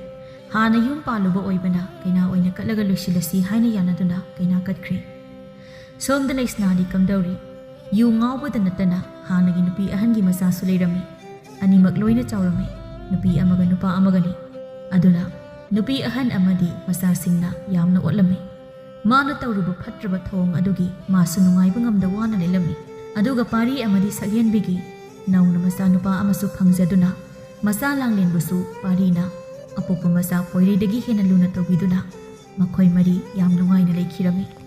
ꯍꯥꯟꯅ ꯌꯨꯝ ꯄꯥꯜꯂꯨꯕ ꯑꯣꯏꯕꯅ ꯀꯩꯅꯥ ꯑꯣꯏꯅ ꯀꯠꯂꯒ ꯂꯣꯏꯁꯤꯜꯂꯁꯤ ꯍꯥꯏꯅ ꯌꯥꯅꯗꯨꯅ ꯀꯩꯅꯥ ꯀꯠꯈ꯭ꯔꯦ꯫ ꯁꯣꯝꯗ ꯂꯩꯁꯅꯥꯗꯤ ꯀꯝꯗꯧꯔꯤ? ꯌꯨ ꯉꯥꯎꯕꯗ ꯅꯠꯇꯅ ꯍꯥꯟꯅꯒꯤ ꯅꯨꯄꯤ ꯑꯍꯟꯒꯤ ꯃꯆꯥꯁꯨ ꯂꯩꯔꯝꯃꯤ꯫ ꯑꯅꯤꯃꯛ ꯂꯣꯏꯅ ꯆꯥꯎꯔꯝꯃꯤ꯫ ꯅꯨꯄꯤ ꯑꯃꯒ ꯅꯨꯄꯥ ꯑꯃꯒꯅꯤ꯫ ꯑꯗꯨꯅ ꯅꯨꯄꯤ ꯑꯍꯟ ꯑꯃꯗꯤ ꯃꯆꯥꯁꯤꯡꯅ ꯌꯥꯝꯅ ꯑꯣꯠꯂꯝꯃꯤ꯫ ꯃꯥꯅ ꯇꯧꯔꯨꯕ ꯐꯠꯇ꯭ꯔꯕ ꯊꯧꯑꯣꯡ ꯑꯗꯨꯒꯤ ꯃꯥꯁꯨ ꯅꯨꯡꯉꯥꯏꯕ ꯉꯝꯗ ꯋꯥꯅ ꯂꯦꯜꯂꯝꯃꯤ꯫ ꯑꯗꯨꯒ ꯄꯥꯔꯤ ꯑꯃꯗꯤ ꯁꯛꯍꯦꯟꯕꯤꯒꯤ ꯅꯧꯅ ꯃꯆꯥꯅꯨꯄꯥ ꯑꯃꯁꯨ ꯐꯪꯖꯗꯨꯅ ꯃꯆꯥ ꯂꯥꯡꯂꯦꯟꯕꯨꯁꯨ ꯄꯥꯔꯤꯅ ꯑꯄꯣꯛꯄ ꯃꯆꯥ ꯄꯣꯏꯔꯩꯗꯒꯤ ꯍꯦꯟꯅ ꯂꯨꯅ ꯇꯧꯕꯤꯗꯨꯅ ꯃꯈꯣꯏ ꯃꯔꯤ ꯌꯥꯝ ꯅꯨꯡꯉꯥꯏꯅ ꯂꯩꯈꯤꯔꯝꯃꯤ꯫